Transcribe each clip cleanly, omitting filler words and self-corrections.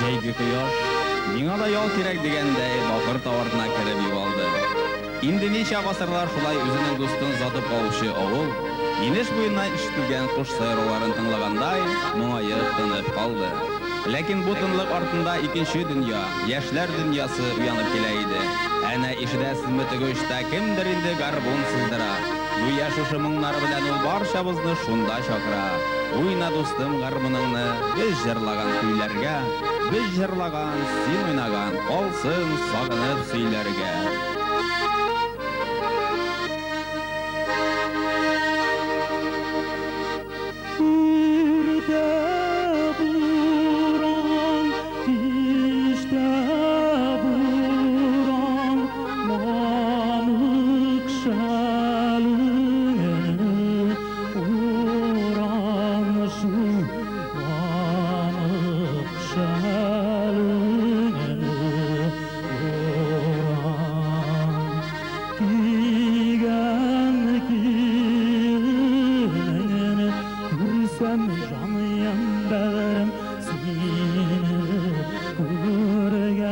Җәйге кояш, миңа да ял кирәк дигәндәй, бакыр тау артына кереп югалды. Инде ничә гасырлар шулай үзенең дустын озатып калучы авыл, инеш буеннан ишетелгән кош сайрауларын тыңлагандай, моңаеп тынып калды. Ләкин бу тынлык артында икенче дөнья, яшьләр дөньясы уянып килә иде. Әнә, ишетәсезме, теге очта кемдер инде гарбун сыздыра. Гүя шушы моңнары белән ул барчабызны шунда чакыра. Уйна, дустым, гармуныңны, без җырлаган көйләргә, без җырлаган, син уйнаган, калсын сагынып сөйләргә. Иртә буран, кичтә буран, мамык шәлеңне уран шул, мамык шәлеңне уран. Кигән киемеңне күрсәм, җаныем, бәгърем, сине күргәндәй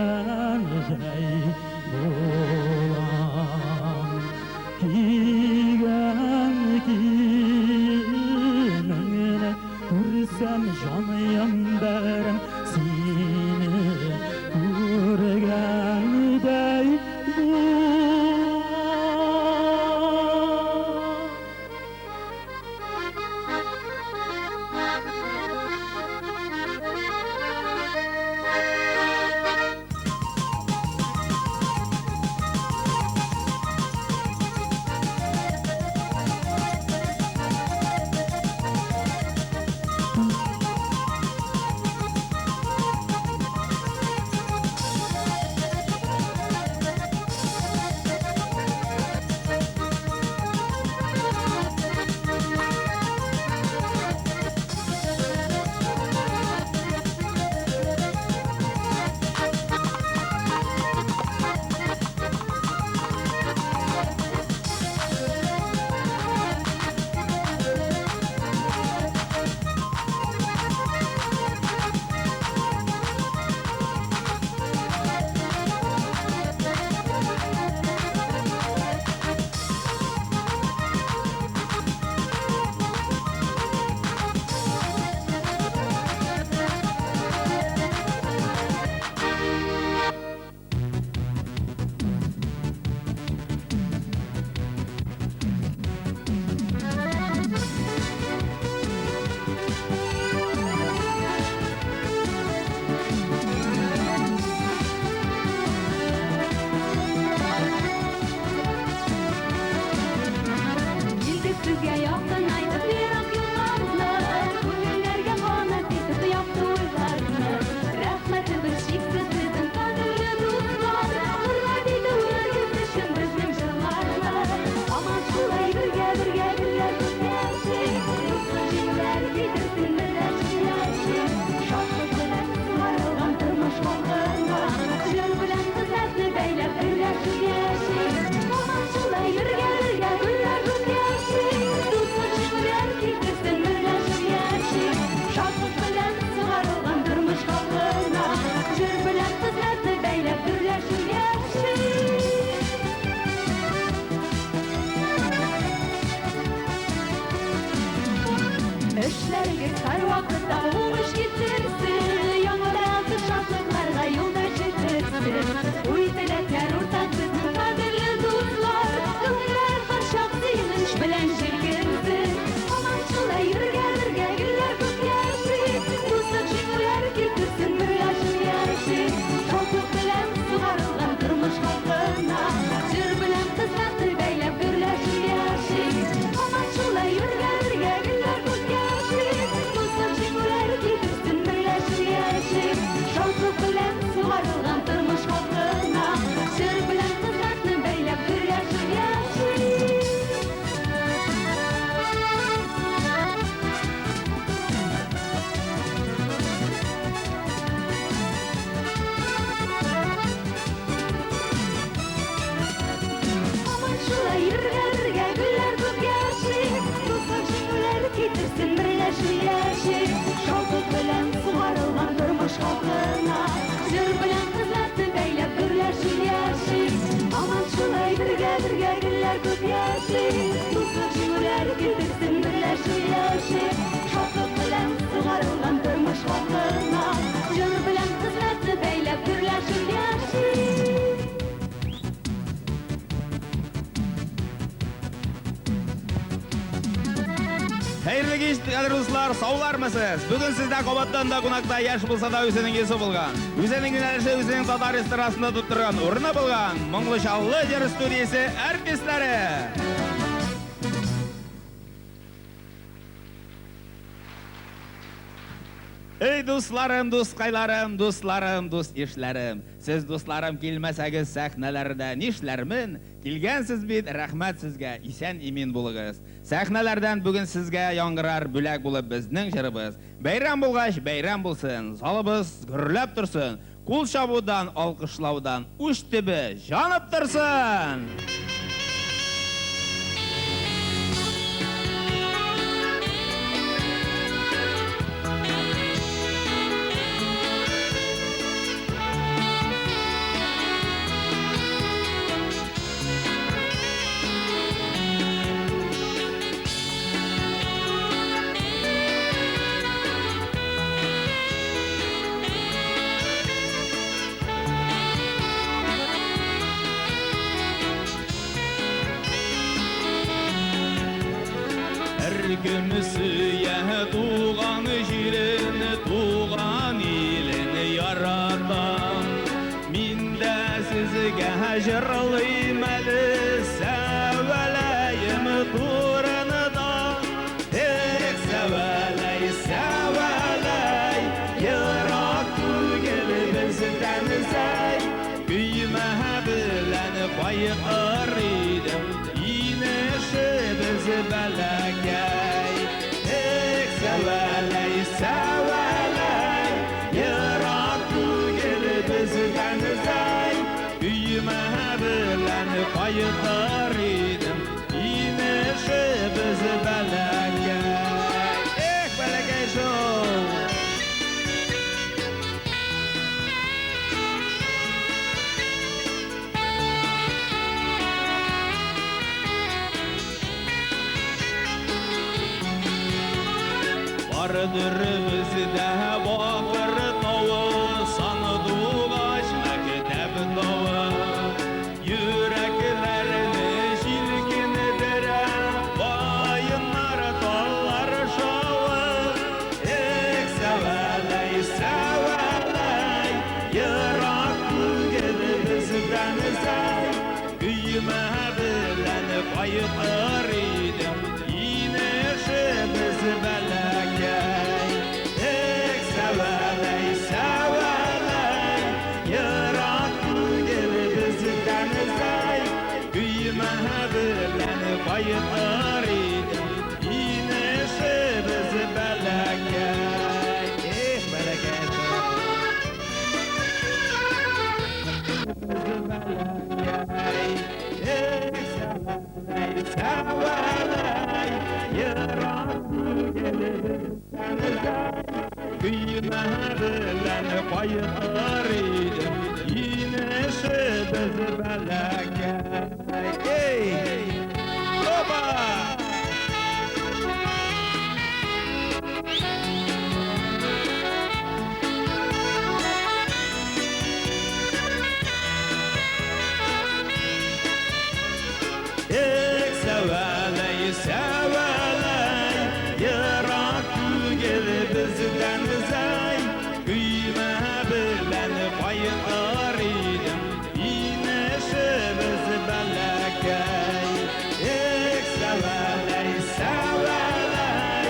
булам. Кигән киемеңне күрсәм, җаныем, бәгърем, сине күргәндәй булам. Килдек сезгә якынайтып ерак юлларны, Күңелләргә канат итеп якты уйларны. Рәхмәтебез чиксез сезнең, кадерле дуслар, Хөрмәт итүегез өчен безнең җырларны. Һаман шулай бергә-бергә гөлләр күк яшик, Дуслык җиңүләр китерсен, берләшеп яшик. Шатлык белән сугарылган тормыш халкына, Җыр белән хезмәтне бәйләп гөрләшеп яшик. Һаман шулай бергә-бергә гөлләр күк яшик, Дуслык җиңүләр китерсен, берләшеп яшик. Шатлык белән сугарылган тормыш халкына, Җыр белән хезмәтне бәйләп гөрләшеп яшик. Эшләрегез һәрвакытта уңыш китерсен, Яңадан шатлыкларга юлда җитерсен. Уй-теләкләр уртак безнең, кадерле дуслар, Күңелләр һәрчак сөенеч белән җилкенсен. Һаман шулай бергә-бергә гөлләр күк яшик, Дуслык җиңүләр китерсен, берләшеп яшик. Шатлык белән сугарылган тормыш халкына, Җыр белән хезмәтне бәйләп гөрләшеп яшик. Һаман шулай бергә-бергә гөлләр күк яшик, Дуслык җиңүләр китерсен, берләшеп яшик. Шатлык белән сугарылган тормыш халкына, Җыр белән хезмәтне бәйләп гөрләшеп яшик. Һаман шулай бергә-бергә гөлләр күк яшик, Дуслык җиңүләр китерсен, берләшеп яшик. Шатлык белән сугарылган тормыш халкына, Дуслар күп яшик, дуслык җиңүләр китерсен, берләшеп яшик. Шатлык белән сугарылган тормыш хакына, җыр белән хезмәтне бәйләп, гөрләшеп яшик. Хәерле кич, кадерле дуслар, саулармысыз? Бүген сездә кабаттан да кунакта яшь булса да үзенең йөзе булган, үзенең юнәлеше үзенең татар эстрадасында тоттырган урыны булган Моңлы Чаллы җыр студиясе артистлары. Эй, дусларым, дускайларым, дусларым, дус ишләрем. Сез, дусларым, килмәсәгез сәхнәләрдә нишләрмен? Килгәнсез бит, рәхмәт сезгә, исән-имин булыгыз. Сәхнәләрдән бүген сезгә яңгырар бүләк булып безнең җырыбыз. Бәйрәм булгач, бәйрәм булсын, залыбыз гөрләп торсын, кул чабудан, алкышлаудан уч төбе җанып торсын! Һәркем сөя туган җирен, туган илен ярата. Мин дә сезгә җырлыйм әле Сәвәләем турында. Эх, Сәвәләй, Сәвәләй, ерак түгел бездән Зәй. Көймә белән кайтыр идем, инешебез бәләкәй. Эх, Сәвәләй, Сәвәләй, ерак түгел бездән Зәй. Көймә белән кайтыр идем, инешебез бәләкәй. Эх, бәләкәй шул! Бардыр бездә Бакыр тавы, Сандугач мәктәп тавы. Йөрәкләрне җилкендерә, Каеннар, таллар шавы. Эх, Сәвәләй, Сәвәләй, ерак түгел бездән Зәй. Көймә белән кайтыр идем, инешебез бәләкәй. Эх, Сәвәләй, Сәвәләй, ерак түгел бездән Зәй. Көймә белән кайтыр идем, инешебез бәләкәй. Эх, бәләкәй шул. Эх, Сәвәләй, Сәвәләй, ерак түгел бездән Зәй. Көймә белән кайтыр идем, инешебез бәләкәй. Эй! Опа! Эх, Сәвәләй, Сәвәләй, ерак түгел бездән Зәй. Көймә белән кайтыр идем, инешебез бәләкәй. Эх, Сәвәләй, Сәвәләй,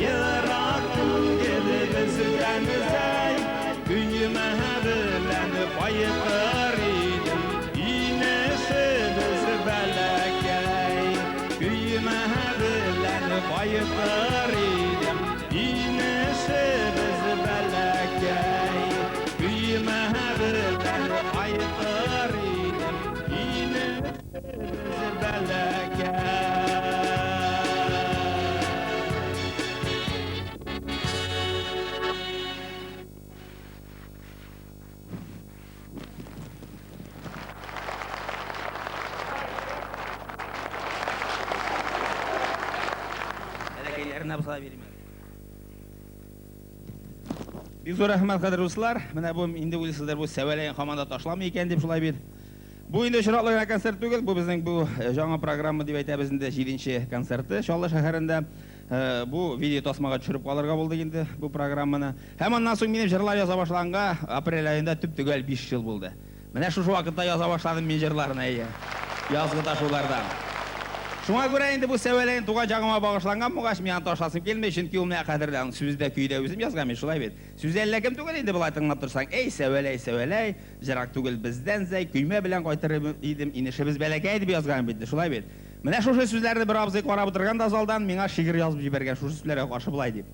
ерак түгел бездән Зәй. Көймә белән кайтыр идем, инешебез бәләкәй. Көймә белән кайтыр идем, инешебез бәләкәй. Көймә белән кайтыр идем, инешебез бәләкәй. генә булса да бирим әле. Бик зур рәхмәт, кадерле дуслар. Менә бу инде уйлыйсыздыр, бу сәвәләен һаман да ташламый икән дип, шулай бит. Бу инде очраклы гына концерт түгел, бу безнең бу жаңа программа дип әйтәбез инде, җиденче концерты Чаллы шәһәрендә. Бу видео тасмага төшереп калырга булдык инде бу программаны. Һәм аннан соң минем җырлар яза башлаганга апрель аенда төп-төгәл 5 ел булды. Менә шушы вакытта яза башладым мин җырларны, әйе. Язгы ташулардан. Шуңа күрә инде бу сәвәләен туган җагыма багышланган булгач, мин аны ташласым килми, чөнки ул миңа кадерле, аның сүзе дә, көе дә үзем язган бит, шулай бит. Сүзе әллә кем түгел инде, болай тыңлап торсаң, әй, сәвәләй, сәвәләй, җырак түгел бездән Зәй, көймә белән кайтыр идем, инешебез бәләкәй дип язган бит, шулай бит. Менә шушы сүзләрне бер абзый карап утырган да залдан миңа шигырь язып җибәргән шушы сүзләргә каршы болай дип.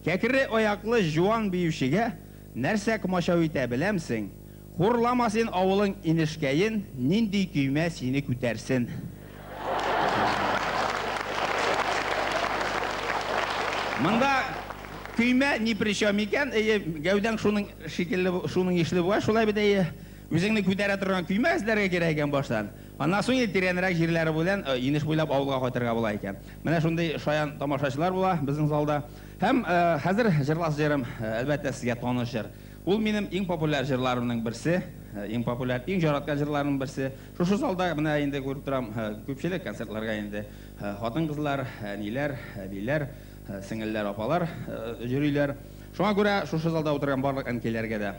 Кәкре аяклы җуан биючегә нәрсә комачау итә беләмсең? Хурлама син авылың инешкәен, нинди көймә сине күтәрсен? Монда көймә ни при чем икән, әйе, гәүдәң шуның шикелле, шуның ишле була, шулай бит, әйе. Үзеңне күтәрә торган көймә эзләргә кирәк икән баштан. Аннан соң инде тирәнрәк җирләре белән инеш буйлап авылга кайтырга була икән. Менә шундый шаян тамашачылар була безнең залда. Һәм хәзер җырласы җырым, әлбәттә, сезгә таныш җыр. Ул минем иң популяр җырларымның берсе, иң популяр, иң яраткан җырларымның берсе. Шушы залда менә инде күреп торам, күпчелек концертларга инде хатын-кызлар, әниләр, әбиләр, сеңелләр, апалар йөриләр. Шуңа күрә шушы залда утырган барлык әнкәйләргә дә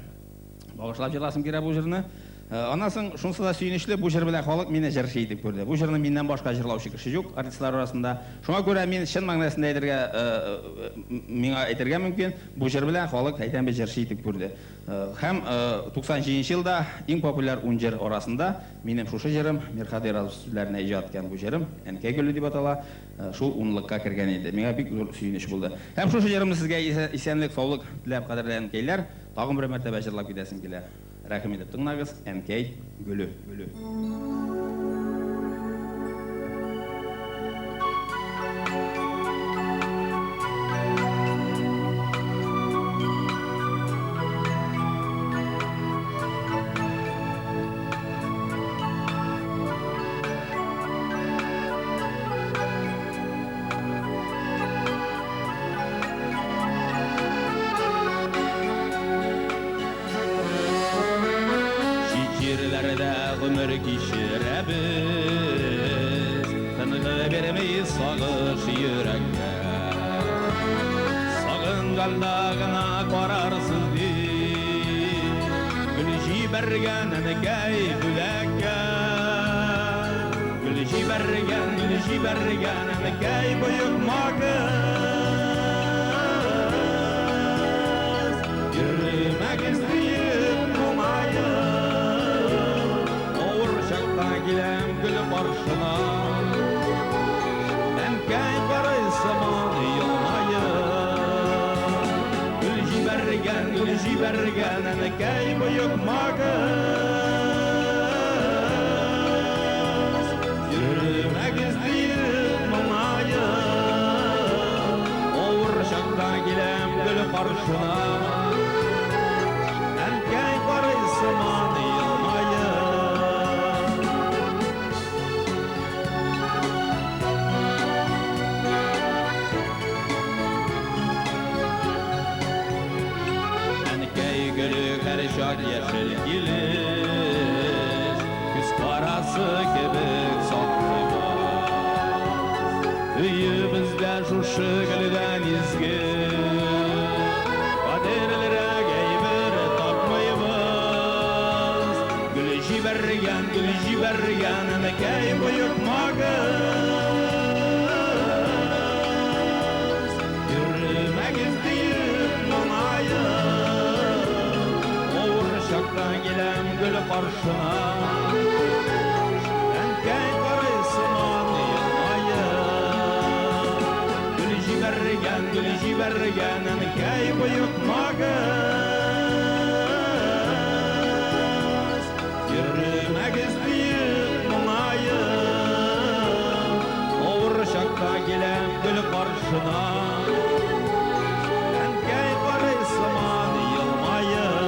багышлап җырласым килә бу җырны. Аннан соң шунысы да сөенечле, бу җыр белән халык мине җырчы итеп күрде. Бу җырны миннән башка җырлаучы кеше юк артистлар арасында. Шуңа күрә мин чын мәгънәсендә әйтергә, миңа әйтергә мөмкин, бу җыр белән халык әйтәм бит җырчы итеп күрде. Һәм 97 нче елда иң популяр ун җыр арасында минем шушы җырым, Мирхади Разов сүзләренә иҗат иткән бу җырым, Әнкәй гөле дип атала, шул унлыкка кергән иде. Миңа бик зур сөенеч булды. Һәм шушы җырымны сезгә исәнлек, саулык теләп, кадерле әнкәйләр, тагын бер мәртәбә җырлап китәсем килә. Рәхим итеп тыңлагыз, Әнкәй гөле. Гөле. Чит җирләрдә гомер кичерәбез, Тынгы бирми сагыш йөрәккә. Сагынганда гына карарсыз дип, Гөл җибәргән әнкәй бүләккә. Гөл җибәргән, гөл җибәргән әнкәй боекмагыз. Йөрмәгез диеп моңаеп, Авыр чакта киләм гөл каршына. Әнкәй карый сыман елмаеп. Гөл җибәргән, гөл җибәргән әнкәй боекмагыз. Йөрмәгез диеп моңаеп, Авыр чакта киләм гөл каршына. Әнкәй карый сыман елмаеп. Әнкәй гөле һәрчак яшел килеш, Күз карасы кебек саклыйбыз. Өебездә шушы гөлдән изге, Кадерлерәк әйбер тапмыйбыз. Гөл җибәргән, гөл җибәргән әнкәй боекмагыз. Йөрмәгез диеп моңаеп, Авыр чакта киләм гөл каршына. Әнкәй карый сыман елмаеп. Гөл җибәргән, гөл җибәргән әнкәй боекмагыз. Йөрмәгез диеп моңаеп, Авыр чакта киләм гөл каршына. Әнкәй карый сыман елмаеп.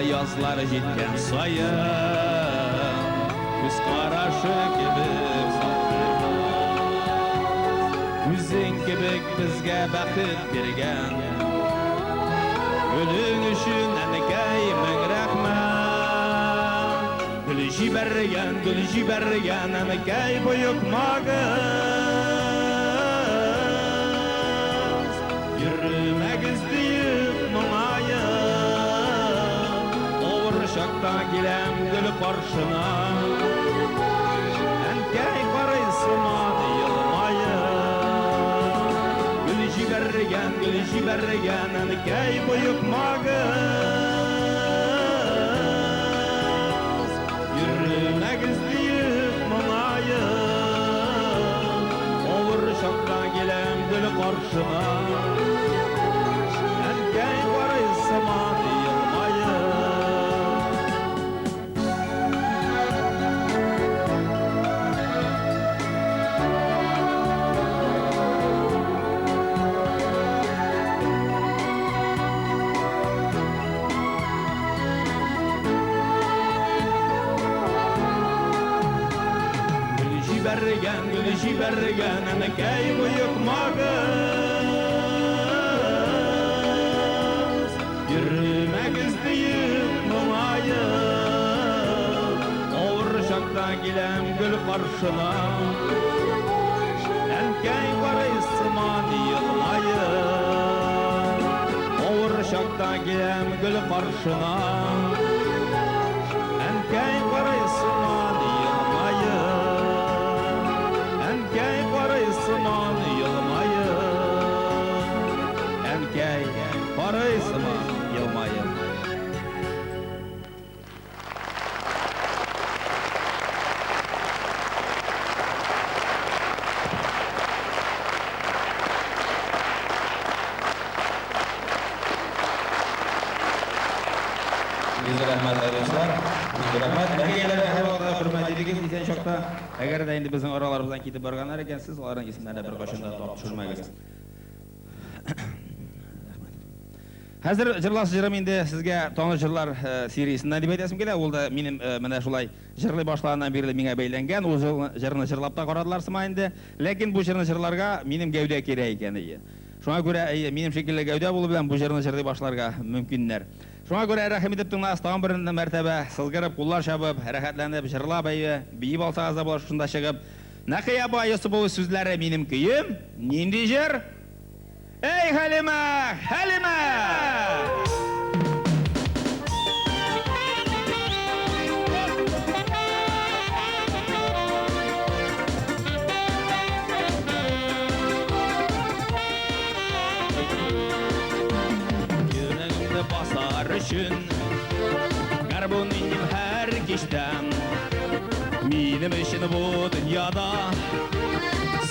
Язлар җиткән саен, күз карашы кебек саклыйбыз. Үзең кебек безгә бәхет биргән Гөлең өчен, әнкәй, мең рәхмәт. Гөл җибәргән, гөл җибәргән, әнкәй, боекмагыз. Йөрмәгез диеп моңаеп, авыр чакта киләм гөл каршына. Әнкәй карый сыман елмаеп. Гөл җибәргән, гөл җибәргән, әнкәй, боекмагыз. Йөрмәгез диеп моңаеп, авыр чакта киләм гөл каршына. Әнкәй карый сыман елмаеп. Гөл җибәргән, гөл җибәргән, әнкәй, боекмагыз. Йөрмәгез диеп моңаеп, авыр чакта киләм гөл каршына. Әнкәй карый сыман елмаеп. Авыр чакта киләм гөл каршына. Әнкәй карый сыман елмаеп. Әнкәй карый сыман елмаеп. Әнкәй карый сыман елмаеп. Бик рәхмәт, дуслар. Бик рәхмәт. Әнкәйләргә һәрвакытта хөрмәт итегез исән чакта. Әгәр дә инде безнең араларыбыздан китеп барганнар икән, сез аларның исемнәренә беркайчан да тап төшермәгез. Рәхмәт. Хәзер җырласы җырым инде сезгә таныш җырлар сериясеннән дип әйтәсем килә. Ул да минем менә шулай җырлый башлаганнан бирле миңа бәйләнгән. Ул җырны җырлап та карадылар сыман инде. Ләкин бу җырны җырларга минем гәүдә кирәк икән, әйе. Шуңа күрә, әйе, минем шикелле гәүдә булу белән бу җырны җырлый башларга мөмкиннәр. Шуңа күрә рәхим итеп тыңлагыз, тагын бер мәртәбә сызгырып, куллар чабып, рәхәтләнеп, җырлап, әйе, биеп алсагыз да була шушында чыгып. Нәкыя апа Йосыпова сүзләре, минем көем. Нинди җыр? Эй, Хәлимә! Хәлимә! Йөрәгемне басар өчен гармун уйныйм һәр кичтә. Минем өчен бу дөньяда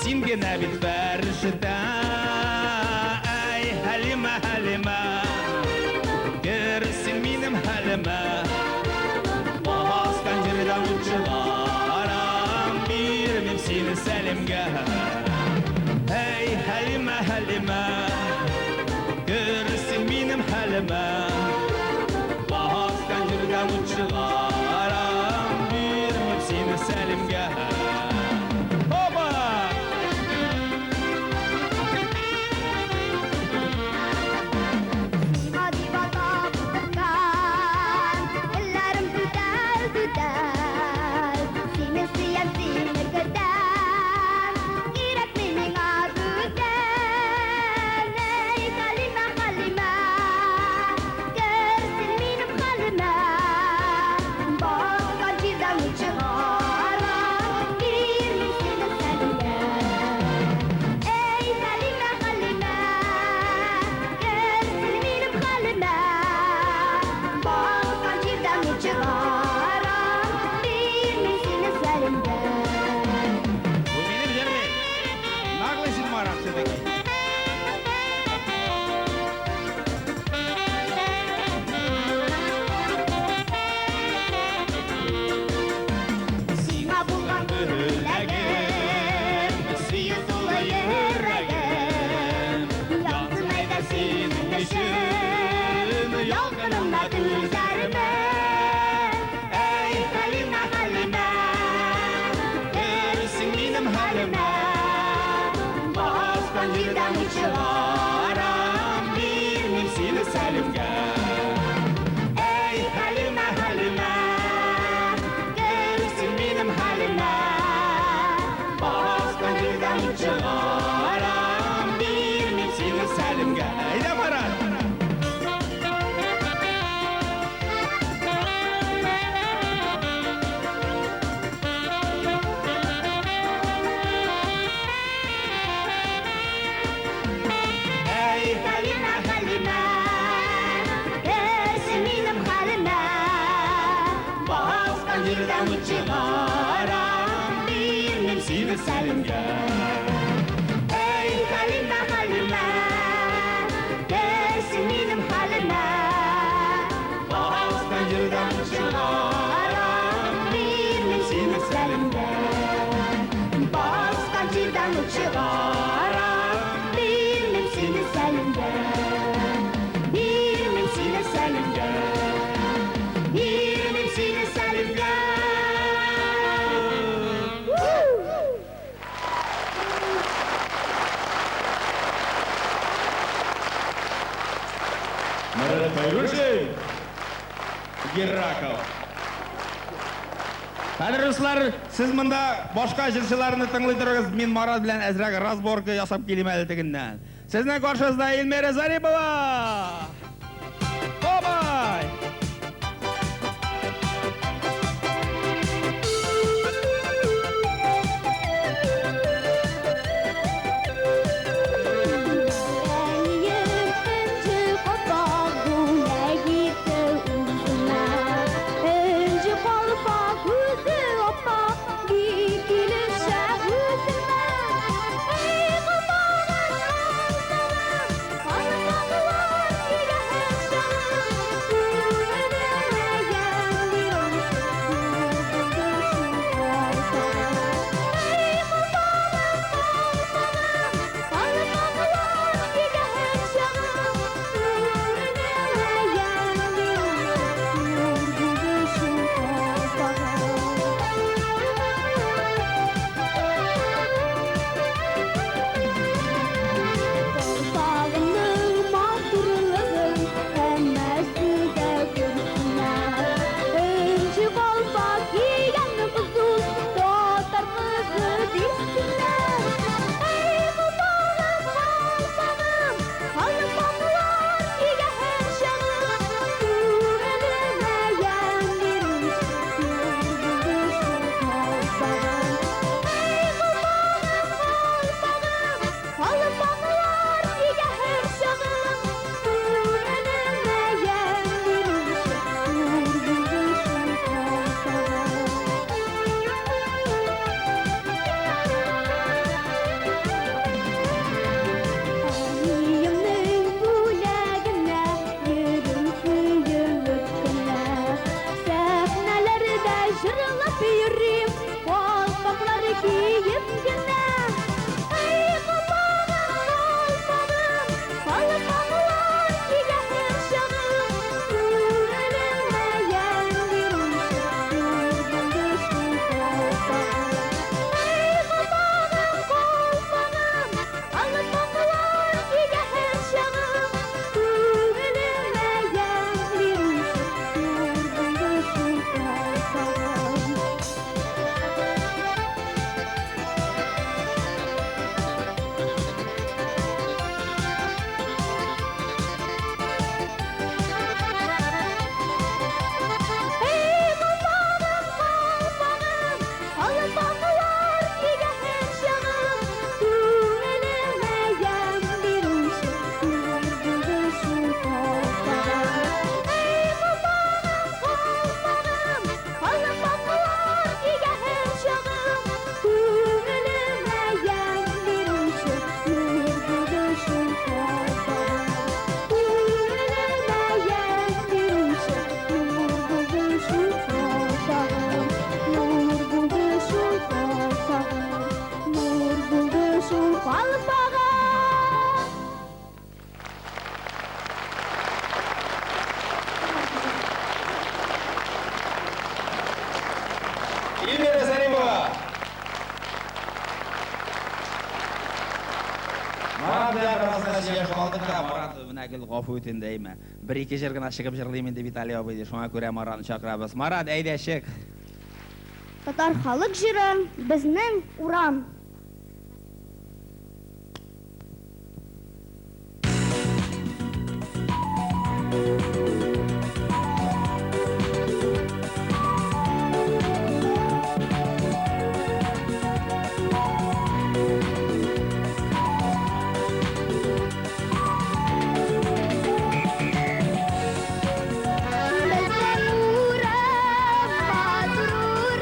син генә бит фәрештә. Әй, Хәлимә, Хәлимә, кер син минем хәлемә. Баскан җирдән ут чыгарам, бирмим сине Сәлимгә. Әй, Хәлимә, Хәлимә, кер син минем хәлемә. Баскан җирдән ут чыгарам, бирмим сине Сәлимгә. Опа! Сиңа дип атап утырткан гөлләрем түтәл, түтәл. Сине сөям, сине көтәм. җирдән ут чыгарам, бирмим сине Сәлимгә. Әй, Хәлимә, Хәлимә, кер син минем хәлемә. Баскан җирдән ут чыгарам, бирмим сине Сәлимгә. Баскан җирдән ут чыгарам, бирмим сине Сәлимгә. Бирмим сине Сәлимгә. Бирмим сине Сәлимгә. Марат Фәйрушин! Гераков. Хәзер, дуслар, сез монда башка җырчыларны тыңлый торыгыз. Мин Марат белән әзрәк разборка ясап килим әле тегеннән. Сезнең каршыгызда Эльмира Зарипова! Бабай! Әнием энҗе калфак бүләк итте үземә. Энҗе калфак үзе аппак, бик килешә үземә. Эй, калфагым, калфагым, калфаклар кигән чагым. Күңелемә ямь бирүче нур булды шул калфагым. Эй, калфагым, калфагым, калфаклар кигән чагым. Күңелемә ямь бирүче нур булды шул калфагым. Калфагымның матурлыгын һәммәсе дә күрсеннәр. Энҗе калфак кигән кыз ул, татар кызы дисеннәр. Эй, калфагым, калфагым, калфаклар кигән чагым. Күңелемә ямь бирүче нур булды шул калфагым. Эй, калфагым, калфагым, калфаклар кигән чагым. Күңелемә ямь бирүче нур булды шул калфагым. Әниемнең бүләгенә йөрим сөенеп кенә. Сәхнәләрдә җырлап йөрим, калфаклар киеп кенә. Эй, калфагым, калфагым, калфаклар кигән чагым. Күңелемә ямь бирүче нур булды шул калфагым. Эй, калфагым, калфагым, калфаклар кигән чагым. Күңелемә ямь бирүче нур булды шул калфагым. Эй, калфагым, калфагым, калфаклар кигән чагым. Күңелемә ямь бирүче нур булды шул калфагым. Эй, калфагым, калфагым, калфаклар кигән чагым. Күңелемә ямь бирүче нур булды шул калфагым. Күңелемә ямь бирүче нур булды шул калфагым. Нур булды шул калфагым. Нур булды шул калфагым. Эльмира Зарипова! Марат белән бераз гына сөйләшеп алдык та, Марат менә гел гафу ит инде, әйме. Бер-ике җыр гына чыгып җырлыйм инде Виталий абый ди. Шуңа күрә Маратны чакырабыз. Марат, әйдә чык. Татар халык җыры Безнең урам. Безнең урам, матур урам.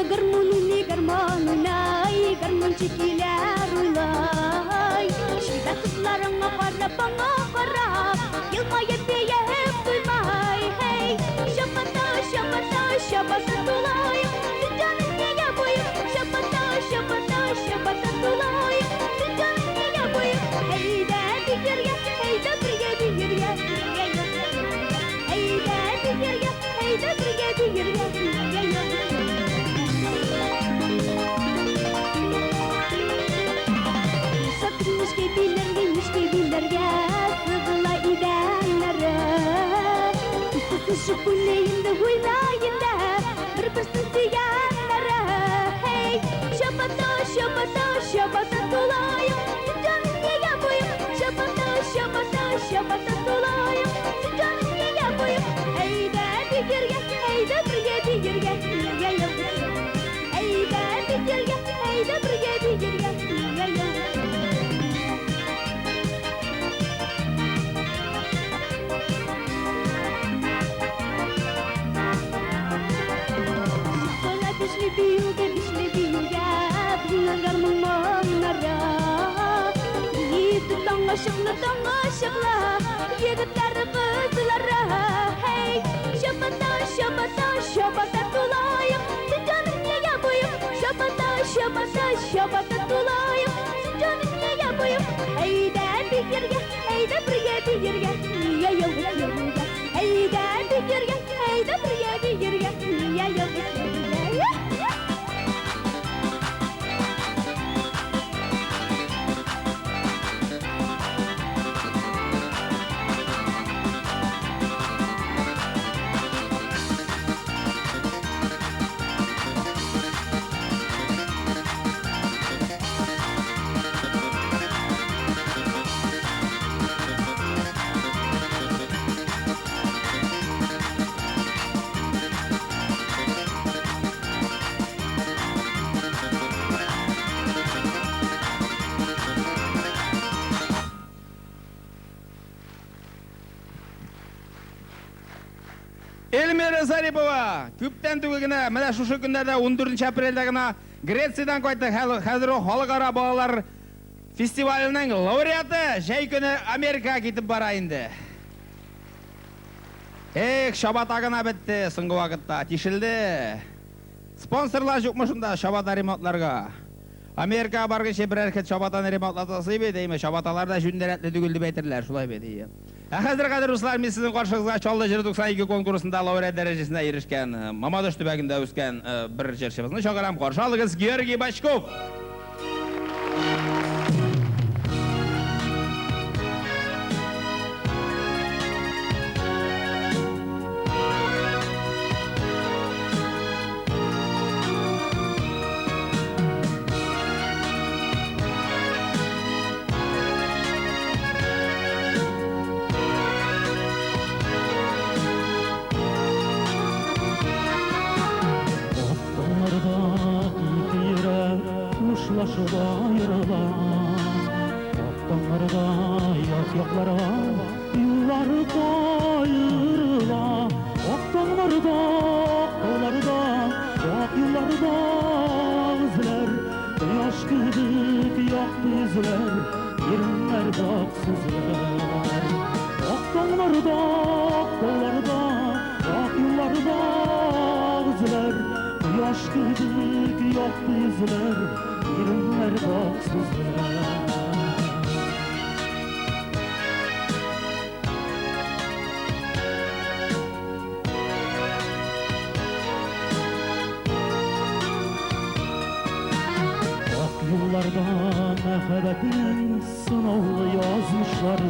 Гармун уйный, гармун уйный, гармунчы киләр уйлай. Чибәр кызларыңа карап, аңа карап, елмаеп биеп туймай. Һей, чабата, чабата, чабата тулай, дөньяны нигә буеп, чабата, чабата, чабата тулай, дөньяны нигә буеп. Әйдә биергә, әйдә бергә биергә, әйдә биергә, әйдә бергә биергә. Нишкә биләргә, нишкә биләргә, сыгыла идәннәре. Төшеп уйный инде, уйнай инде, бер-берсен сөйгәннәре. Һей, чабата, чабата, чабата тулаем, дөньяны нигә буеп, чабата, чабата, чабата тулаем, дөньяны нигә буеп. Әйдә биергә, әйдә бергә биергә, нигә ялгыз? Әйдә биергә, әйдә бергә биергә, нигә ялгыз? Чакыра бишле биюгә, бишле биюгә, безнең гармун моңнары. Биетеп таңга чыклы, таңга чыклы, егетләр, кызлары. Һей, чабата, чабата, чабата тулаем, дөньяны нигә буеп, чабата, чабата, чабата тулаем, дөньяны нигә буеп. Әйдә биергә, әйдә бергә биергә, нигә ялгыз йөрергә? Әйдә биергә, әйдә бергә биергә, нигә ялгыз йөрергә? Эльмира Зарипова, күптән түгел генә, менә шушы көннәрдә 14 апрельдә генә Грециядән кайтты. Хәзер ул халыкара балалар фестиваленең лауреаты, җәй көне Америкага китеп бара инде. Эх, чабата гына бетте соңгы вакытта, тишелде. Спонсорлар юкмы шунда чабата ремонтларга? Америкага барганчы берәр хет чабатаны ремонтлатасы бит, әйме, чабаталар да җүнле рәтле түгел дип әйтерләр, шулай бит, ие. Ә хәзер, кадерле дуслар, мин сезнең каршыгызга Чаллы җыры 92 конкурсында лауреат дәрәҗәсенә ирешкән, Мамадыш төбәгендә үскән бер җырчыбызны чакырам. Каршы алыгыз, Георгий Бочков! Ак таңнарда ике йөрәк хушлашып аерыла. Ак таңнарда як-якларга юллар каерыла. Ак таңнарда, ак тауларда, ак юлларда эзләр, кояш кебек якты йөзләр, иреннәрдә ак сүзләр. Ак таңнарда, ак тауларда, ак юлларда эзләр, кояш кебек якты йөзләр, иреннәрдә ак сүзләр. Ак юлларда мәхәббәтнең сынаулы язмышлары,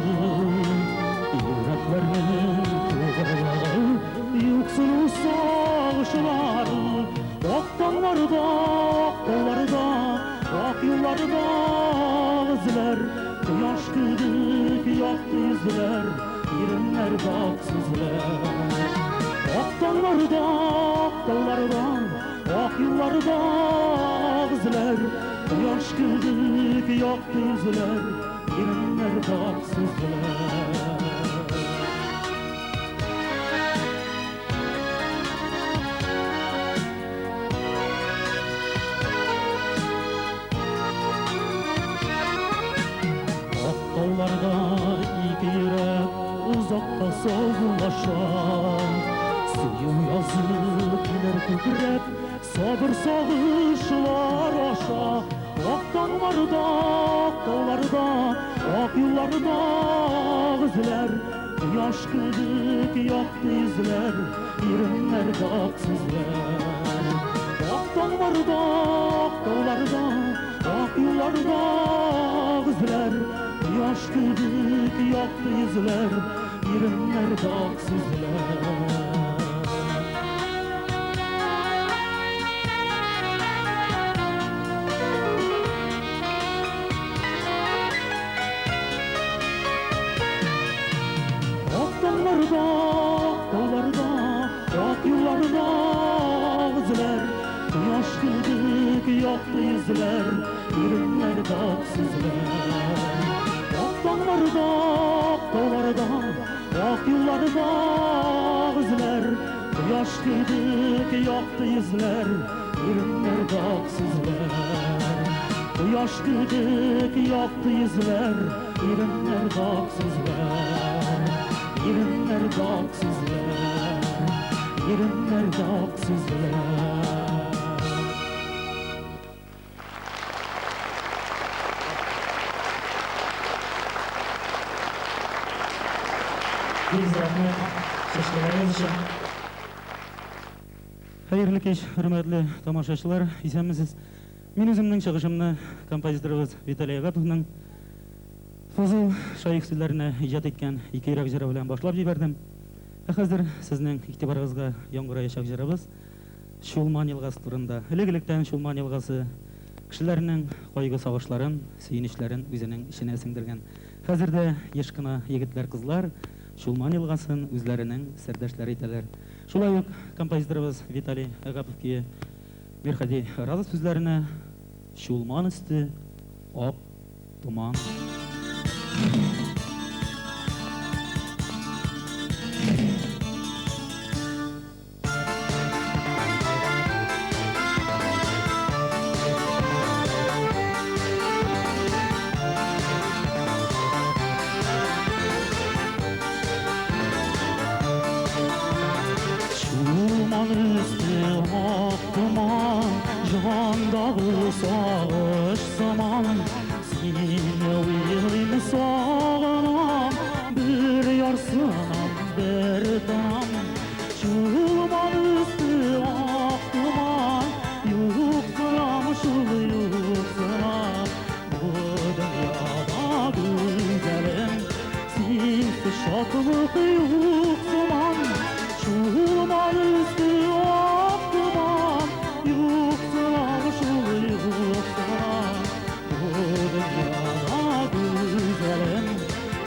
йөрәкләрнең тугрылыгы, юксыну сагышлары. Ак таңнарда, ак тауларда, ак юлларда эзләр, кояш кебек якты йөзләр, иреннәрдә ак сүзләр. Ак таңнарда, ак тауларда, ак юлларда эзләр, кояш кебек якты йөзләр, иреннәрдә ак сүзләр. саубуллашам. Сөю язы килер күкрәп, сабыр сагышлар аша. Ак таңнарда, ак тауларда, ак юлларда эзләр. Кояш кебек якты йөзләр, иреннәрдә ак сүзләр. Ак таңнарда, ак тауларда, ак юлларда эзләр. Кояш кебек якты йөзләр, иреннәрдә ак сүзләр. Ак таңнарда, ак тауларда, ак юлларда эзләр. Кояш кебек якты йөзләр, иреннәрдә ак сүзләр. Ак таңнарда, ак тауларда, ак юлларда эзләр. Кояш кебек якты йөзләр, иреннәрдә ак сүзләр. Кояш кебек якты йөзләр, иреннәрдә ак сүзләр. Иреннәрдә ак сүзләр, иреннәрдә ак сүзләр. Бик зур рәхмәт чәчкәләрегез өчен. Хәерле кич, хөрмәтле тамашачылар, исәнмесез. Мин үземнең чыгышымны композиторыбыз Виталий Агаповның Фазыл Шаих сүзләренә иҗат иткән Ике йөрәк җыры белән башлап җибәрдем. Ә хәзер сезнең игътибарыгызга яңгыраячак җырыбыз Чулман елгасы турында. Элек-электән Чулман елгасы кешеләрнең кайгы-сагышларын, сөенечләрен үзенең эченә сеңдергән. Хәзер дә еш кына егетләр-кызлар Чулман елгасын үзләренең сердәшләре итәләр. Шулай ук композиторыбыз Виталий Агапов көе Мирхади Разов сүзләренә Чулман өсте ак томан. Чулман өсте ак томан, җандагы сагыш сыман. Сине уйлыйм, сагынам, бер ярсынам, бер тынам. Чулман өсте ак томан, юксынам шул, юксынам. Бу дөньяда гүзәлем, синсез шатлык юк сыман. Чулман өсте ак томан, юксынам шул, юксынам. Бу дөньяда гүзәлем,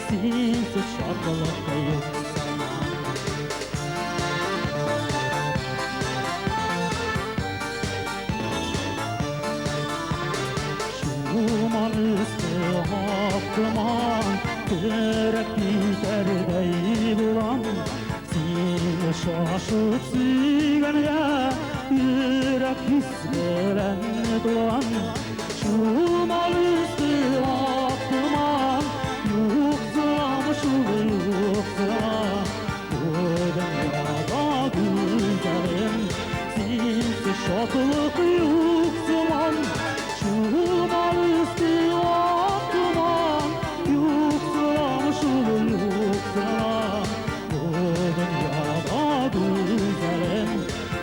синсез шатлык юк сыман. Чулман өсте ак томан, терәк китәрдәй булам. Сине шашып сөйгәнгә йөрәк хис белән тулган. Чулман өсте ак томан, юксынам шул, юксынам. Бу дөньяда гүзәлем, синсез шатлык юк сыман. Чулман өсте ак томан, юксынам шул, юксынам. Бу дөньяда гүзәлем,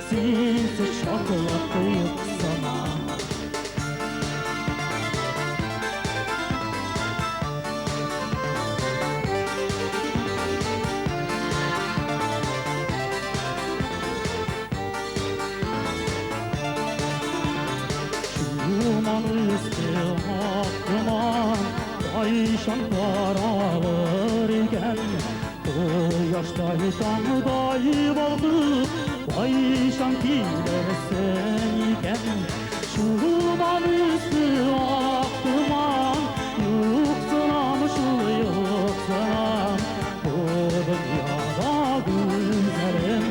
синсез шатлык юк сыман. Чулман өсте ак томан, кайчан таралыр икән? Кояштай таңдай балкып, кайчан килерсең икән? Чулман өсте ак томан, юксынам шул, юксынам. Бу дөньяда гүзәлем,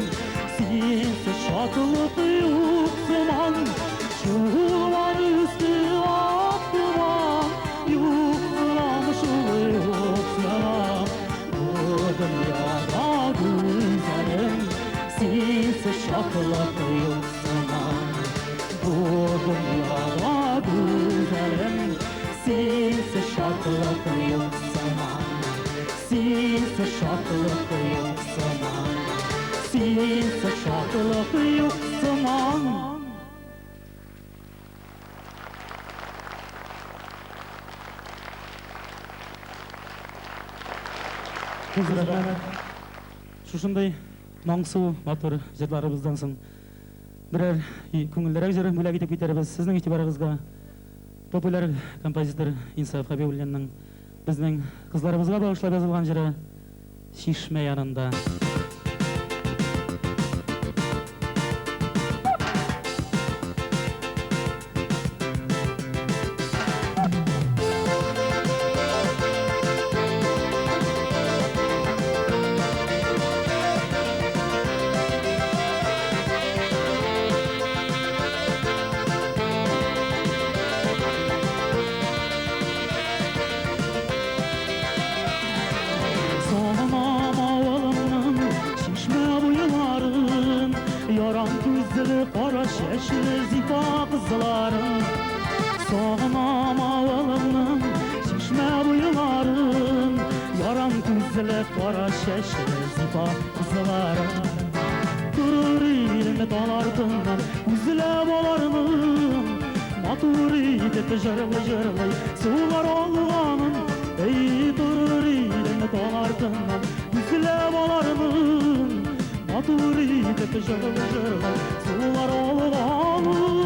синсез шатлык юк сыман. Чулман өсте ак томан, юксынам шул, юксынам. Бу дөньяда шатлык юк сыман. Бу дөньяда, гүзәлем, синсез шатлык юк сыман. Синсез шатлык юк сыман. Синсез шатлык юк сыман. Бик рәхмәт. Шушындый моңсу, матур җырларыбыздан соң берәр күңеллерәк җыр бүләк итеп китәрбез. Сезнең игътибарыгызга популяр композитор Инсаф Хәбибуллинның безнең кызларыбызга багышлап язылган җыры Чишмә янында. Сагынам авылымның чишмә буйларын, Яран күзле, кара чәчле зифа кызларын. Сагынам авылымның чишмә буйларын, Яран күзле, кара чәчле зифа кызларын. Торыр идем тал артыннан күзләп аларны, Матур итеп җырлый-җырлый сулар алганын. Эй, торыр идем тал артыннан күзләп аларны, Матур итеп җырлый-җырлый сулар алганын.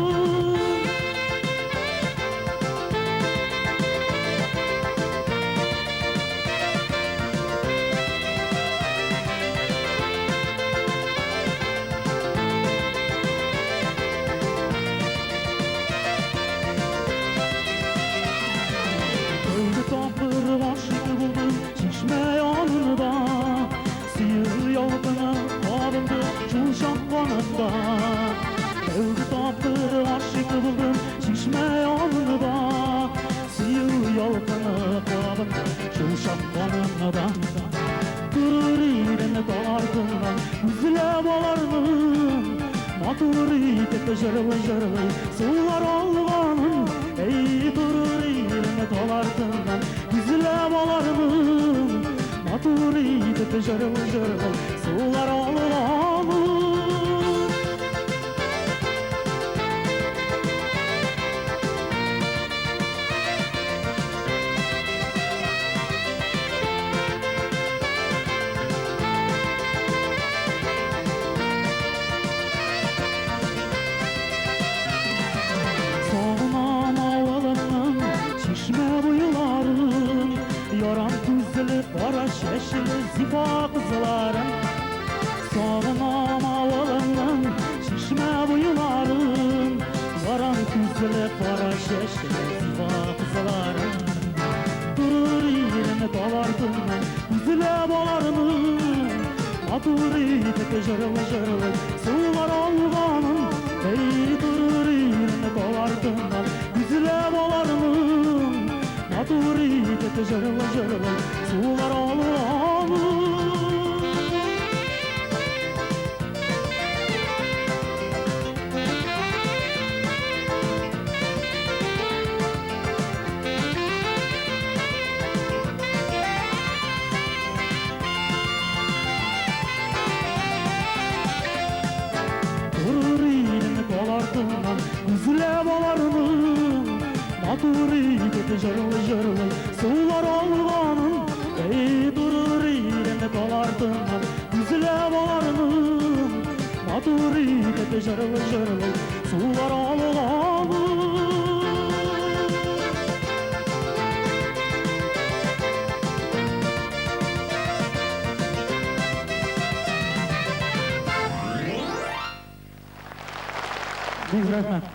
Тәүге тапкыр гашыйк булдым чишмә янында, Сөю ялкыны кабынды шул чак канымда. Тәүге тапкыр гашыйк булдым чишмә янында, Сөю ялкыны кабынды шул чак канымда. Торыр идем тал артыннан күзләп аларны, Матур итеп җырлый-җырлый сулар алганын. Эй, торыр идем тал артыннан күзләп аларны, Матур итеп җырлый-җырлый сулар алганын. Сагынам авылымның чишмә буйларын, Яран күзле, кара чәчле зифа кызларын. Сагынам авылымның чишмә буйларын, Яран күзле, кара чәчле зифа кызларын. Торыр идем тал артыннан күзләп аларны, Матур итеп җырлый-җырлый сулар алганын. Эй, торыр идем тал артыннан күзләп аларны, Матур итеп җырлый-җырлый сулар алганын. Торыр идем тал артыннан күзләп аларны, Матур итеп җырлый-җырлый сулар алганын. Эй, торыр идем тал артыннан күзләп аларны, Матур итеп җырлый-җырлый сулар алганын. Бик рәхмәт.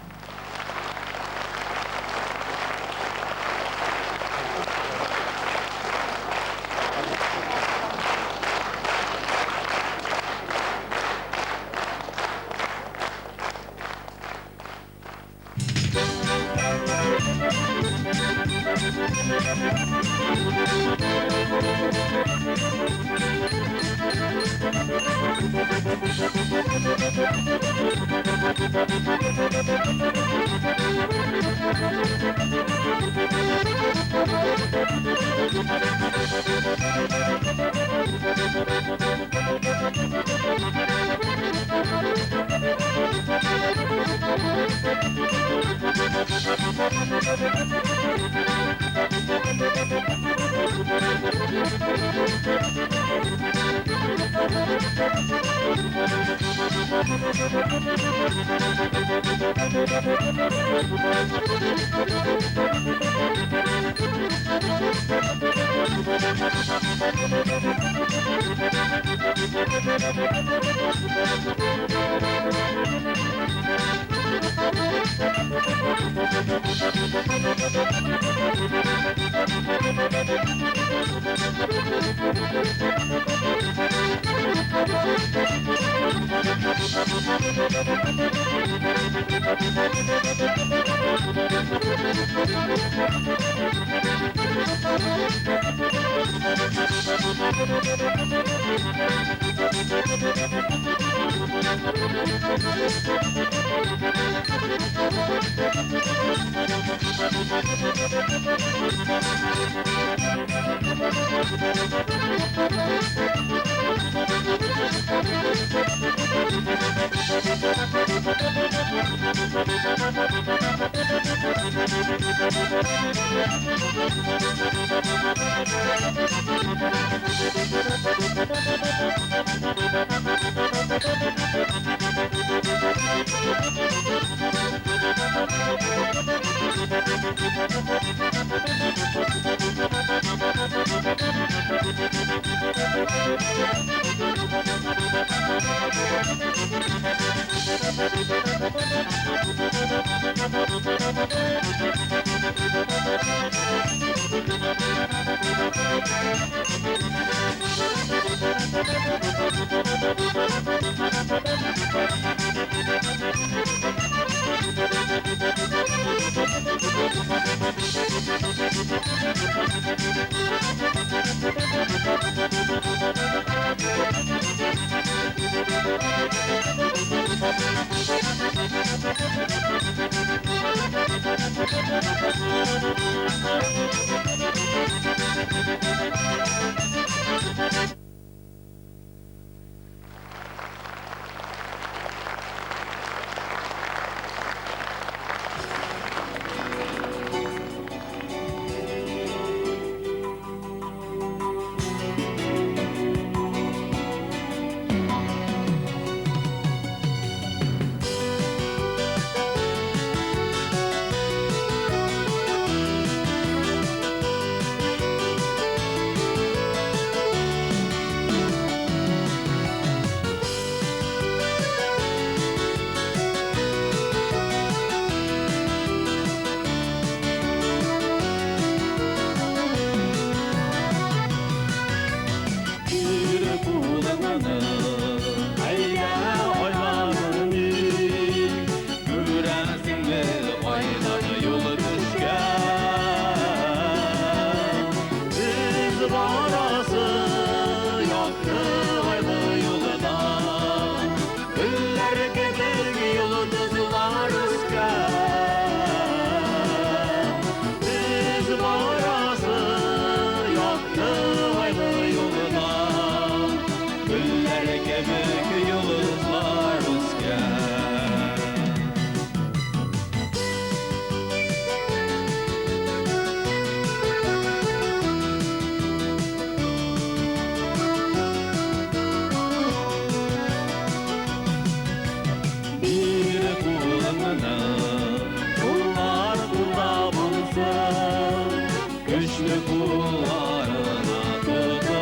Güçlü kullarına tutunur.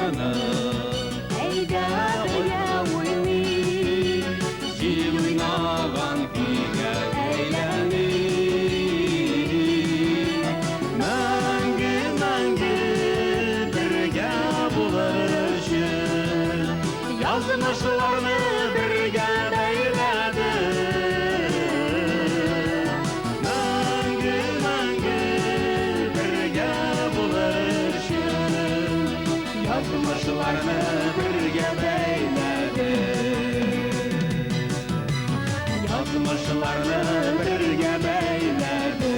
сагынып, Әйдә бергә уйныйк. Җил уйнаган көйгә әйләнеп. Мәңге, мәңге бергә булыр өчен, язмышларны бергә бәйләде. Мәңге, мәңге бергә булыр өчен, язмышларны бергә бәйләде. Язмышларны бергә бәйләде.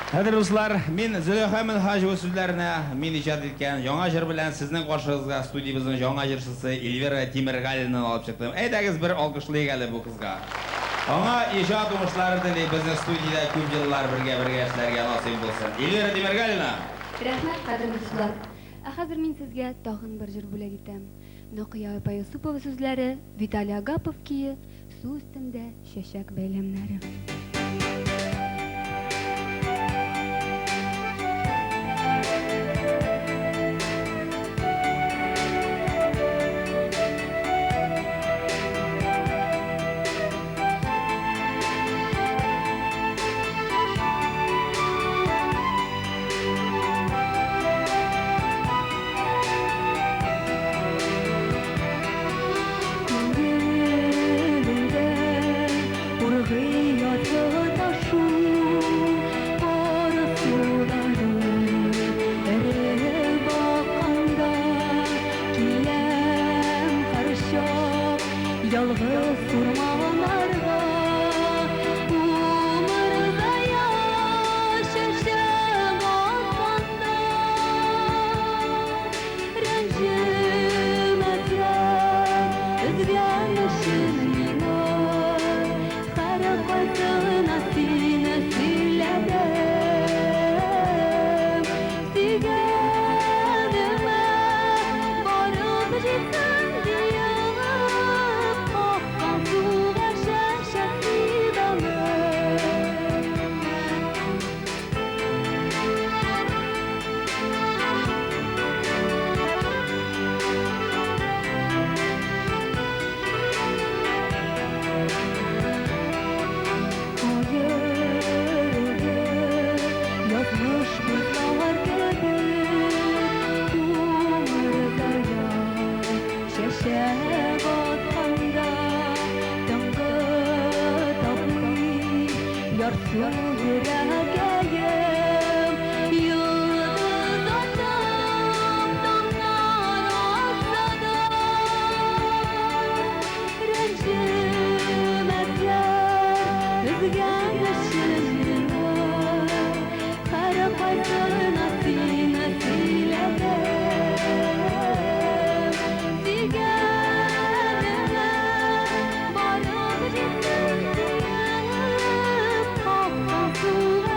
Хәзер, дуслар, мин Зөләйха Минһаҗева сүзләренә мин иҗат иткән яңа җыр белән сезнең каршыгызга студиябезнең яңа җырчысы Эльвира Тимергалинаны алып чыктым. Әйдәгез, бер алкышлыйк әле бу кызга. Аңа иҗат уңышлары телик, безнең студиядә күп еллар бергә-бергә эшләргә насыйп булсын. Эльвира Тимергалина! Рәхмәт, кадерле дуслар. Ә хәзер мин сезгә тагын бер җыр бүләк итәм. Нокыя апа Юсупова сүзләре, Виталий Агапов көе, Су өстендә чәчәк бәйләмнәре. Күңелемдә ургый язгы ташу, пар сулары эреп акканда, киләм һәрчак ялгыз урманнарга. Умырзая чәчәк атканда, рәнҗемәсләр өзгән өчен миңа, һәркайсына сине сөйләдем. Сөйгәнемә барып җитсен диеп, аккан суга чәчәк сибәлем. Аерды язмыш бозлар кебек, умырзая чәчәк атканда, тынгы тапмый ярсу йөрәкәем. Йолдыз атып таңнар атса да, рәнҗемәсләр өзгән өчен миңа, һәркайсына сине сөйләдем. Сөйгәнемә барып җитсен диеп, аккан суга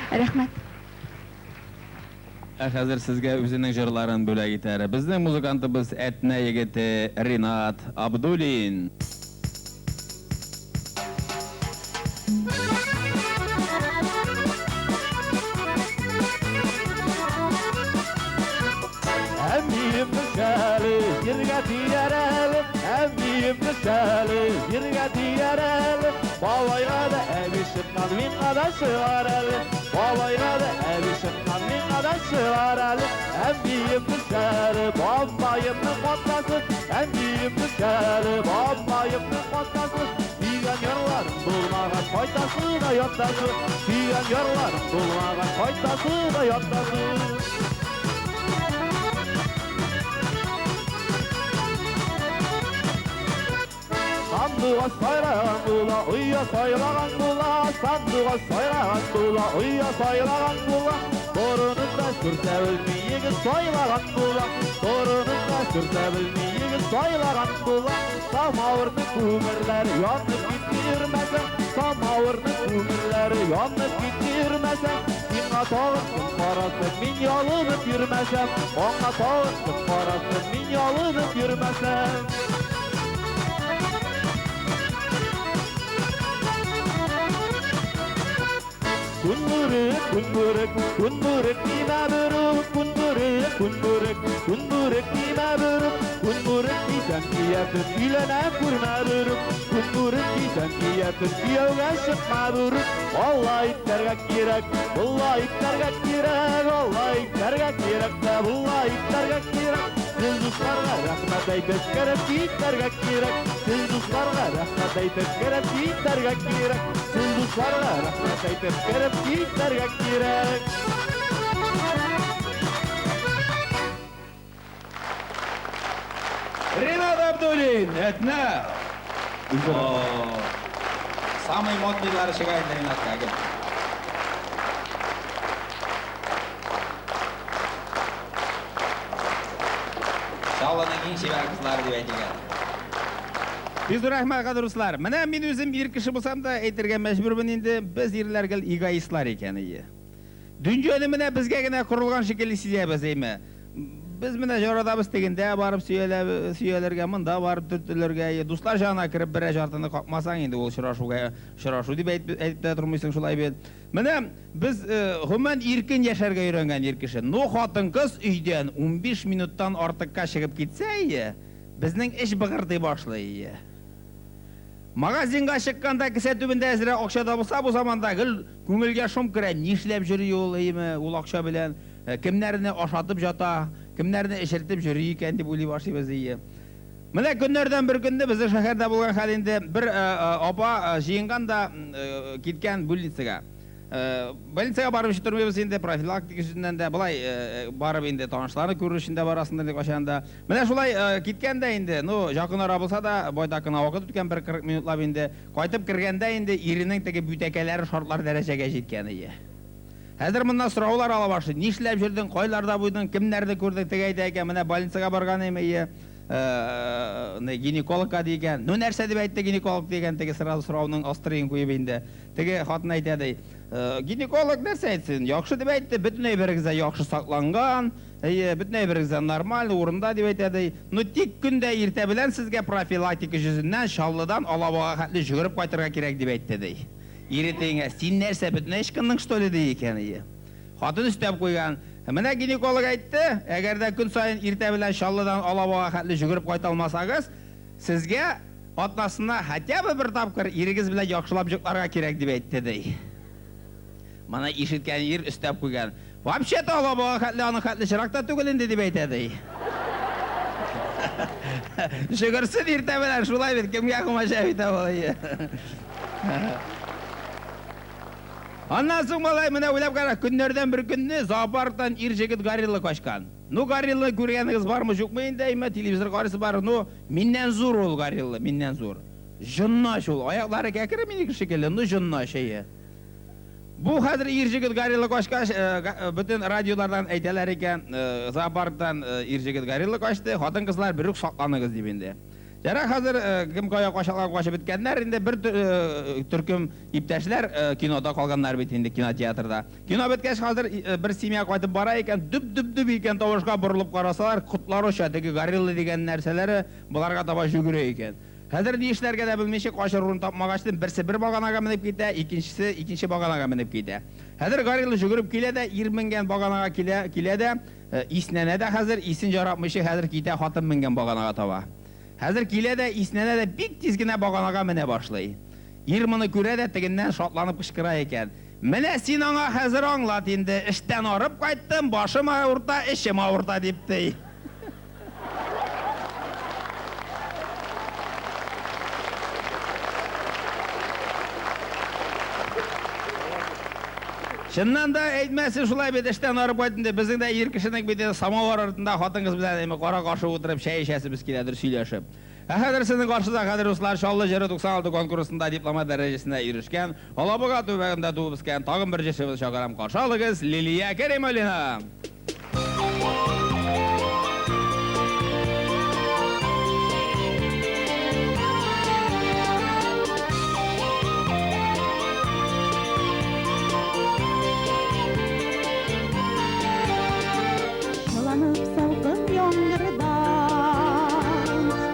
Рәхмәт. Ә хәзер сезгә үзенең җырларын бүләк итәр безнең музыкантыбыз Әтнә егете Ринат Абдуллин. Әмием төшәле, җиргә тияр әле, әмием төшәле, җиргә тияр әле. Бабайга да әби чыккан, миңа да чыгар әле. Бабайга да әби чыккан, миңа да чыгар әле. Әмием төшәле, бабаемның атасы, әмием төшәле, бабаемның атасы. Сөйгән ярларым булмаган, кайтасы да ятасы. Сөйгән ярларым булмаган, кайтасы да ятасы. Сандугач сайраган була, оя сайлаган була, сандугач сайраган була, оя сайлаган була. Борынын да сөртә белми егет сайлаган була, борынын да сөртә белми егет сайлаган була. Самавырның күмерләре янып китте йөрмәсәң, самавырның күмерләре янып китте йөрмәсәң, сиңа тагын кем карасын, мин ялынып йөрмәсәм, аңа тагын кем карасын, мин ялынып йөрмәсәм. Күн бүрек, күн бүрек, күн бүрек кимә бүрек, күн бүрек, күн бүрек, күн бүрек кимә бүрек, күн бүрек кисәң киярсең, өйләнә күрмә бүрек, күн бүрек кисәң киярсең, кияүгә чыкма бүрек. Алай итәргә кирәк, болай итәргә кирәк, алай итәргә кирәк тә болай итәргә кирәк. Сез дусларга рәхмәт әйтеп кереп китәргә кирәк. Сез дусларга рәхмәт әйтеп кереп китәргә кирәк. Сез дусларга рәхмәт әйтеп кереп китәргә кирәк. Ринат Абдуллин, Әтнә. Самый модныйлары чыга инде Ринатка. Гел. Чаллының иң чибәр кызлары дип әйтик әле. Бик зур рәхмәт, кадерле дуслар. Менә мин үзем ир кеше булсам да әйтергә мәҗбүрмен инде, без ирләр гел эгоистлар икән, ие. Дөньяны менә безгә генә корылган шикелле сизәбез, әйме. Без менә җарадабыз тегендә барып сөялергә, монда барып төртелергә, ие. Дуслар җанына кереп берәр жартыны какмасаң инде ул очрашуга очрашу дип әйтеп тә тормыйсың шулай бит. Менә без гомумән иркен яшәргә өйрәнгән ир кеше. Но хатын-кыз өйдән 15 минуттан артыкка чыгып китсә, ие, безнең эч быгырдый башлый, ие. Магазинга чыкканда кесә төбендә әзрәк акча табылса, бу заманда гел күңелгә шом керә, нишләп йөри ул, иеме, ул акча белән, кемнәрне ашатып җата, кемнәрне эчертеп йөри икән дип уйлый башлыйбыз, ие. Менә көннәрдән бер көнне безнең шәһәрдә булган хәл инде, бер апа җыенган да киткән больницага. Больницага барып эчеп тормыйбыз инде, профилактика өченнән дә, болай барып инде танышларны күрер өчен дә барасыңдыр инде кайчан да. Менә шулай киткән дә инде, ну, якын ара булса да, байтак кына вакыт үткән, бер 40 минутлап инде. Кайтып кергәндә инде иренең теге бүтәкәләре шартлар дәрәҗәгә җиткән ие. Хәзер моннан сораулар ала башлый. Нишләп йөрдең, кайларда буйдың, кемнәрне күрдең, теге әйтә икән, менә больницага барган идем, ие. Гинекологка ди икән. Ну, нәрсә дип әйтте гинеколог дигән, теге сразу сорауның острыен куеп инде. Теге хатын әйтә ди, гинеколог нәрсә әйтсен, яхшы дип әйтте, бөтен әйберегез дә яхшы сакланган, әйе, бөтен әйберегез дә нормаль, урында дип әйтә ди. Ну, тик көн дә иртә белән сезгә профилактика йөзеннән Чаллыдан Алабуга хәтле йөгереп кайтырга кирәк дип әйтте ди. Ире тегеңә, син нәрсә, бөтенләй ычкындың, что ли, ди икән, әйе. Хатын өстәп куйган, Менә гинеколог әйтте, әгәр дә көн саен иртә белән Чаллыдан Алабуга хәтле йөгереп кайта алмасагыз, сезгә атнасына хотя бы бер тапкыр ирегез белән яхшылап йокларга кирәк, дип әйтте, ди. Моны ишеткән ир өстәп куйган, Вообще-то Алабуга хәтле аның хәтле чирак та түгел инде, дип әйтә, ди. Йөгерсен иртә белән, шулай бит, кемгә комачау итә ул, әйе. Аннан соң, малай, менә уйлап кара, көннәрдән бер көнне зоопарктан ир-җегет горилла качкан. Ну, горилланы күргәнегез бармы, юкмы инде, әйме, телевизор карыйсы бар, ну, миннән зур ул горилла, миннән зур. Җоннач ул, аяклары кәкре минеке шикелле, ну, җоннач, әйе. Бу хәзер ир-җегет горилла качкач, бөтен радиолардан әйтәләр икән, зоопарктан ир-җегет горилла качты, хатын-кызлар берүк сакланыгыз дип инде. Ярар, хәзер кем кая качалган качып беткәннәр, инде бер төркем иптәшләр кинода калганнар бит инде, кинотеатрда. Кино беткәч, хәзер бер семья кайтып бара икән, дөп-дөп-дөп икән тавышка борылып карасалар, котлары оча, теге горилла дигән нәрсәләре боларга таба җөгерә икән. Хәзер ни эшләргә дә белмичә, качыр урын тапмагачтын, берсе бер баганага менеп китә, икенчесе икенче баганага менеп китә. Хәзер горилла җөгереп килә дә, ир менгән баганага килә, килә дә, Иснәнә дә хәзер, исен җаратмыйча хәзер китә хатын менгән баганага таба. Хәзер килә дә, иснәнә дә бик тиз генә баганага менә башлый. Ир моны күрә дә тегеннән шатланып кычкыра икән, Менә син аңа хәзер аңлат инде, эштән арып кайттым, башым авырта, эчем авырта, дип ди. Чыннан да әйтмәсен шулай бит, эштән арып кайттым дип. Безнең дә ир кешенең бит инде самовар артында хатын-кыз белән эме кара-каршы утырып чәй эчәсебез киләдер сөйләшеп. Ә хәзер сезнең каршыда, кадерле дуслар, Чаллы җыры 96 конкурсында дипломат дәрәҗәсенә ирешкән, Алабуга төбәгендә туып үскән тагын бер җырчыбызны чакырам. Каршы алыгыз, Лилия Кәримуллина! Чыланып салкын яңгырдан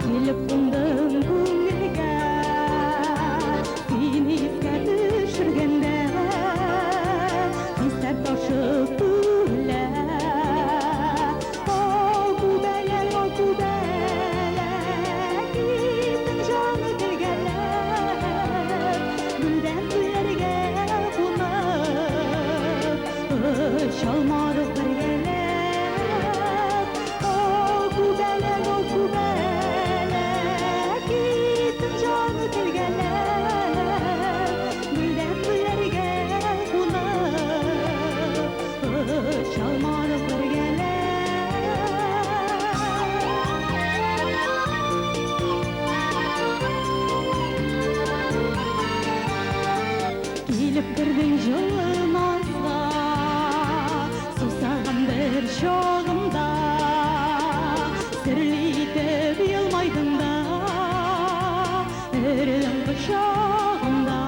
Килеп кундың күңелгә Сине искә төшергәндә Хисләр ташып түгелә Ау күбәләк, ау күбәләк Киттең җаны телгәләп Гөлдән гөлләргә кунып Очалмадык бергәләп Ау күбәләк, ау күбәләк Киттең җаны телгәләп Гөлдән гөлләргә кунып Очалмадык бергәләп. Килеп кердең җылы назга, Сусаган бер чагымда, Серле итеп елмайдың да, Эредең кочагымда.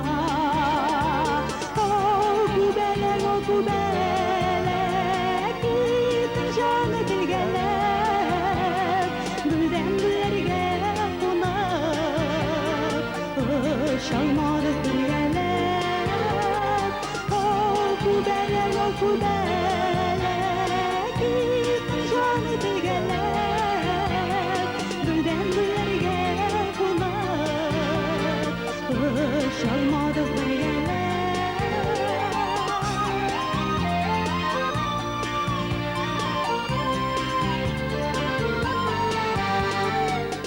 Ау, күбәләк, ау, күбәләк, Киттең җаны телгәләп, Гөлдән гөлләргә кунып, Очалмадык бергәләп. Ау, күбәләк, ау, күбәләк, Киттең җаны телгәләп, Гөлдән гөлләргә кунып, Очалмадык бергәләп.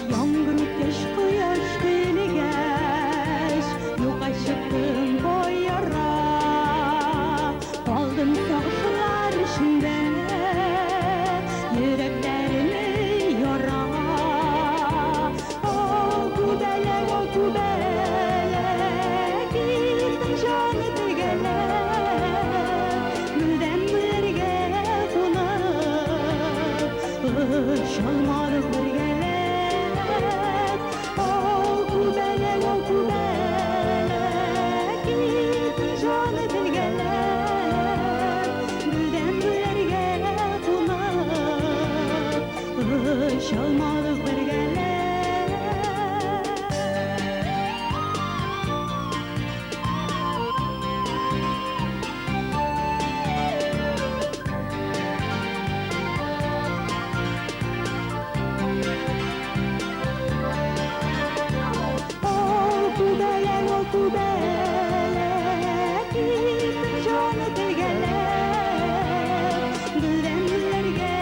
Яңгыр үткәч, кояш көлгәч, Юкка чыктың бояра. Калдым сагышлар эчендә, Йөрәкләремне яра. Ау, күбәләк, ау, күбәләк, Киттең җаны телгәләп, Гөлдән гөлләргә кунып, Очалмадык бергәләп. Ау, күбәләк, ау, күбәләк, Киттең җаны телгәләп, Гөлдән гөлләргә кунып, Очалмадык бергәләп. Ау, күбәләк, ау, күбәләк, Киттең җаны телгәләп, Гөлдән гөлләргә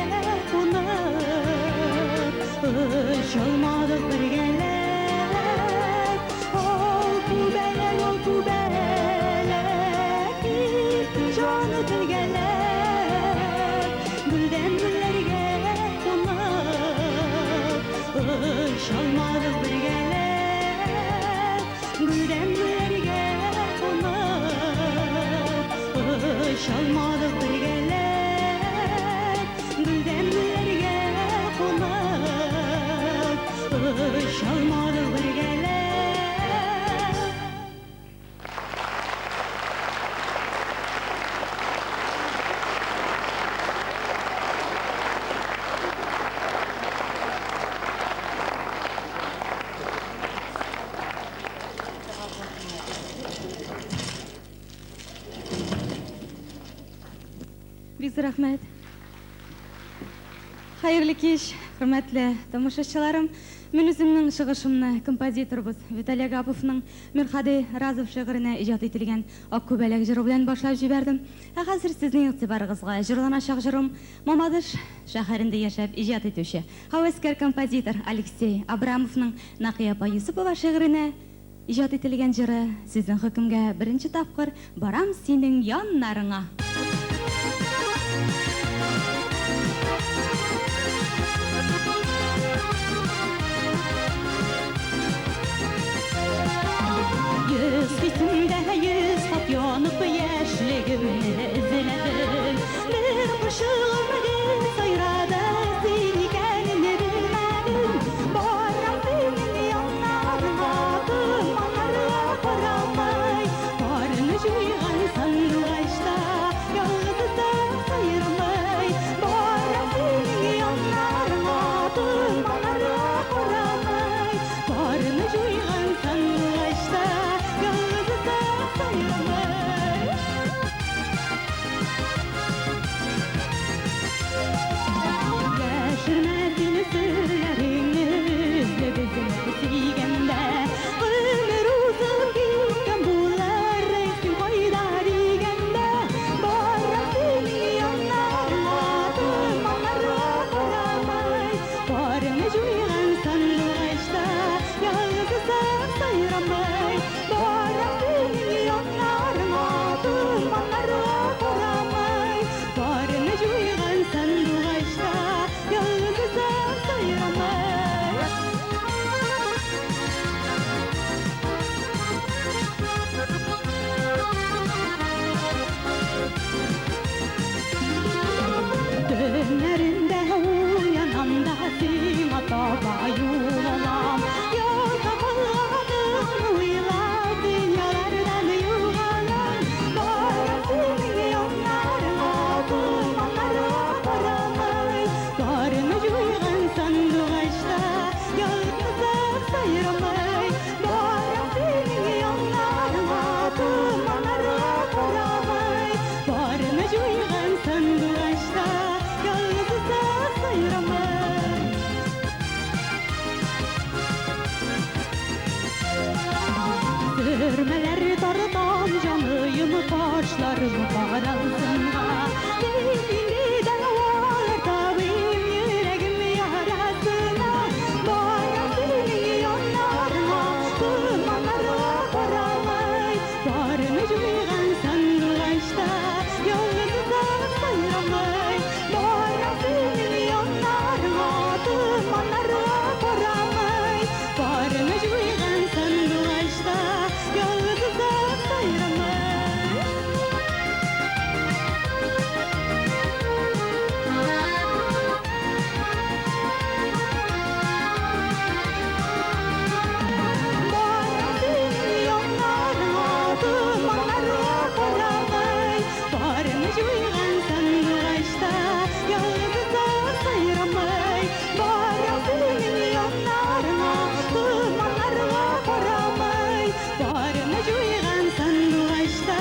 кунып, Очалмадык бергәләп. Ау, күбәләк, ау, күбәләк, Киттең җаны телгәләп, Гөлдән гөлләргә кунып, Очалмадык бергәләп. Гөлдән гөлләргә кунып, Очалмадык бергәләп. Гөлдән гөлләргә кунып, Очалмадык. Бик зур рәхмәт. Хәерле кич, хөрмәтле тамашачыларым. Мин үземнең чыгышымны композиторыбыз Виталий Агаповның Мирхади Разов шигыренә иҗат ителгән Ак күбәләк җыры белән башлап җибәрдем. Ә хәзер сезнең игътибарыгызга җырланачак җырым Мамадыш шәһәрендә яшәп иҗат итүче һәвәскәр композитор Алексей Абрамовның Нәкыя апа Йосыпова шигыренә Иҗат ителгән җыры сезнең хөкемгә беренче тапкыр барам синең яннарыңа. Йөз хисемдә йөз кат янып яшьлегемне эзләдем. Бер кошым гел сайрады, син икәнеңне белмәдем. Барам синең яннарыңа, томаннарга карамый. Карны җуйган сандугачта ялгызы сайрамый. Барам синең яннарыңа, томаннарга карамый. Карны җуйган сандугачта ялгызы сайрамый. Яшермә син серләреңне, өзлеп-өзлеп сөйгәндә. Гомер узып киткән булыр, син кайда дигәндә. Барам синең яннарыңа, томаннарга карамый. Карны җуйган сандугачта ялгызы сайрамый. Барам синең яннарыңа, томаннарга карамый. Карны җуйган сандугачта ялгызы сайрамый. Төннәрендә уянам да сиңа таба юл алам. Ялда калганым уйлап дөньялардан югалам. Барам синең яннарыңа, томаннарга карамый. Карны җуйган сандугачта ялгызы сайрамый. Барам синең яннарыңа, томаннарга карамый. Карны җуйган сандугачта ялгызы сайрамый. Сөрмәләр тартам җаныем, кашларым каралсынга. Тик инде дәвалар табыйм йөрәгем ярасына. Барам синең яннарыңа, томаннарга карамый. Карны җуйган сандугачта ялгызы сайрамый. Барам синең яннарыңа, томаннарга карамый. Карны җуйган сандугачта ялгызы сайрамый. Барам синең яннарыңа, томаннарга карамый. Карны җуйган сандугачта ялгызы сайрамый. Барам синең яннарыңа, томаннарга карамый. Карны җуйган сандугачта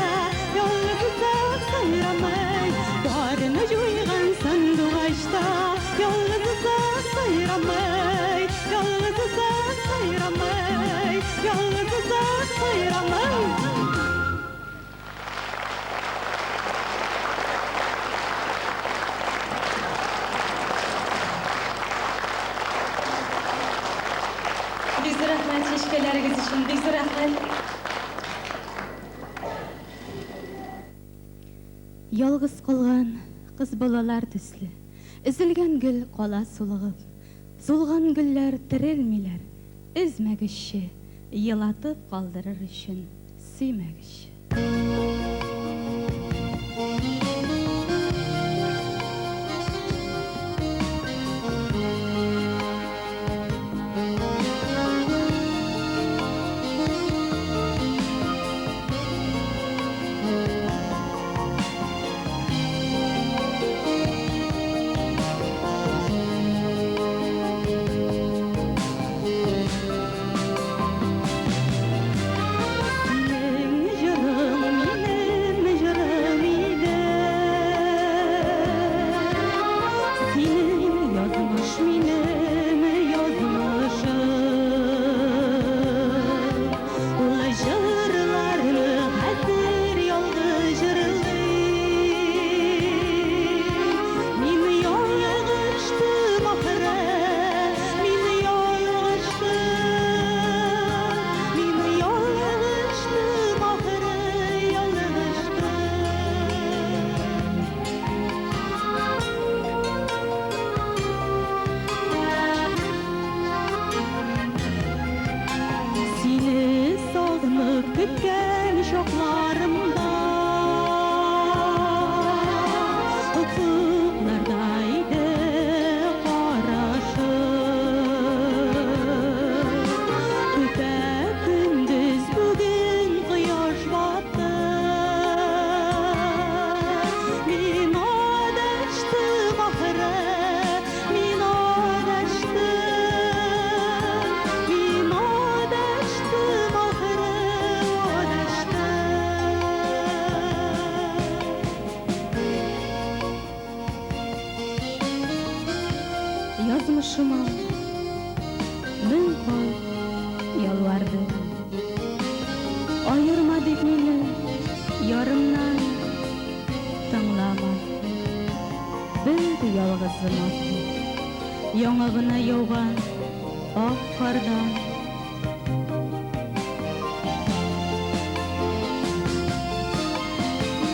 ялгызы сайрамый. Карны җуйган сандугачта ялгызы сайрамый. Ялгызы сайрамый. Ялгызы сайрамый. Бик зур рәхмәт чәчкәләрегез өчен, бик зур рәхмәт. Ялгыз калган кыз балалар төсле, өзелгән гөл кала сулыгып. Сулган гөлләр терелмиләр, өзмәгезче, елатып калдырыр өчен сөймәгезче. Синең җырың Ялгызым атлыйм. Яңа гына яуган ак кардан.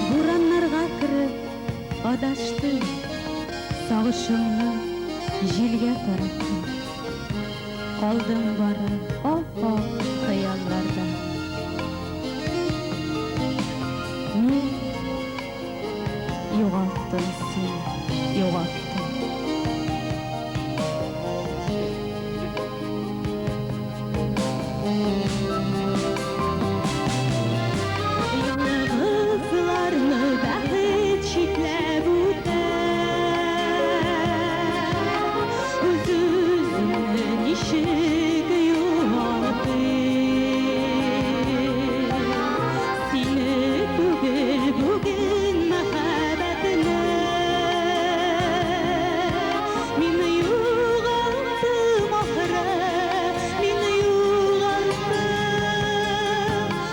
Бураннарга кереп адаштым, Сагышыңны җилгә тараттым. Калдым бары ап-ак хыялларда. Мин югалттым сине, югалттым. Ялгызларны бәхет читләп үтә. Үз-үземне ничек юатыйм? Сине түгел бүген мәхәббәтне. Мин югалттым ахры, мин югалттым.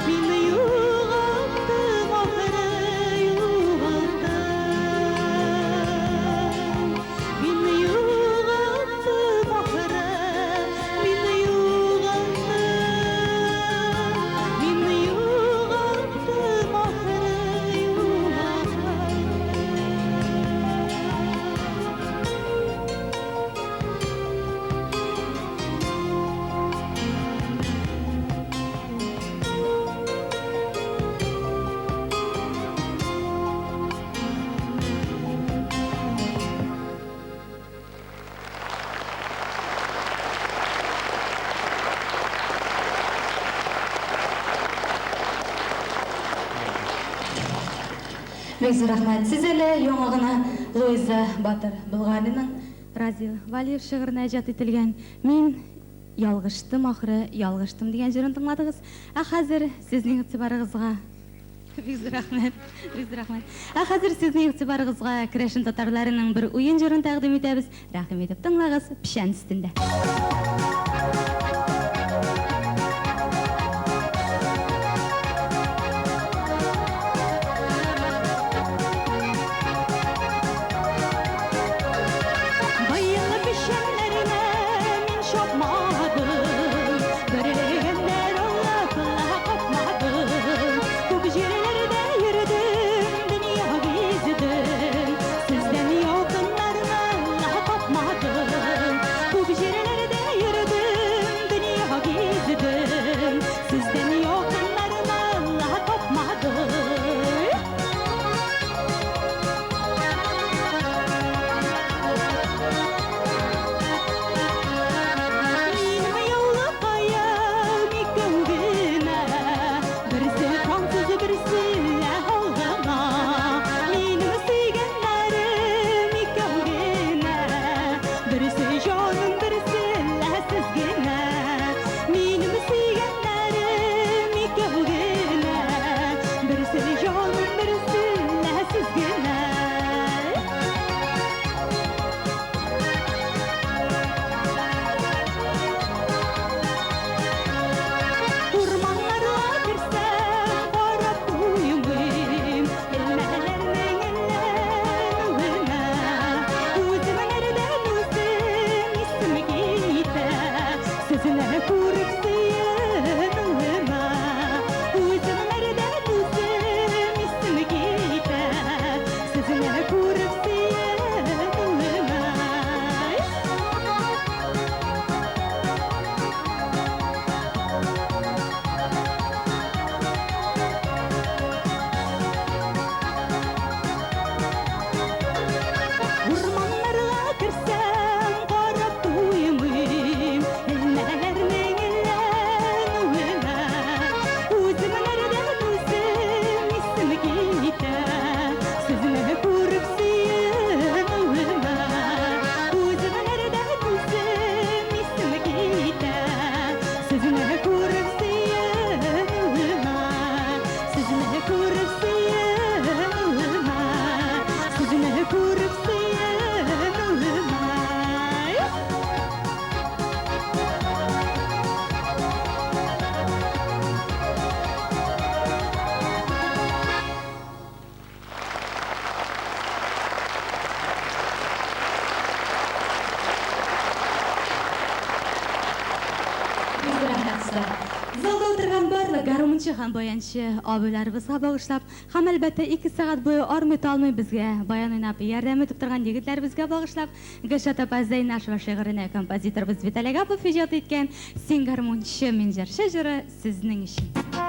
Мин югалттым ахры, югалттым. Мин югалттым ахры, мин югалттым. Мин югалттым ахры, югалттым. Бик зур рәхмәт. Сез әле яңа гына Луиза Батыр Болгариның Разил Валиев шигыренә иҗат ителгән Мин ялгыштым ахры, ялгыштым дигән җырын тыңладыгыз. Ә хәзер сезнең игътибарыгызга Бик зур рәхмәт. Бик зур рәхмәт. Ә хәзер сезнең игътибарыгызга керәшен татарларының бер уен җырын тәкъдим итәбез. Рәхим итеп тыңлагыз, Печән өстендә. Быел печәннәрне мин чапмадым, Бөрелгәннәр алып капмадым. Күп җирләрдә йөрдем, дөнья гиздем, Сездән якыннарны тапмадым. Күп җирләрдә йөрдем. Гармунчы һәм баянчы абыйларыбызга багышлап һәм, әлбәттә, ике сәгать буе армый-талмый безгә баян уйнап ярдәм итеп торган егетләребезгә багышлап, Гөлшат апа Зәйнашева шигыренә композиторыбыз Виталий Агапов иҗат иткән Син гармунчы, мин җырчы җыры сезнең өчен.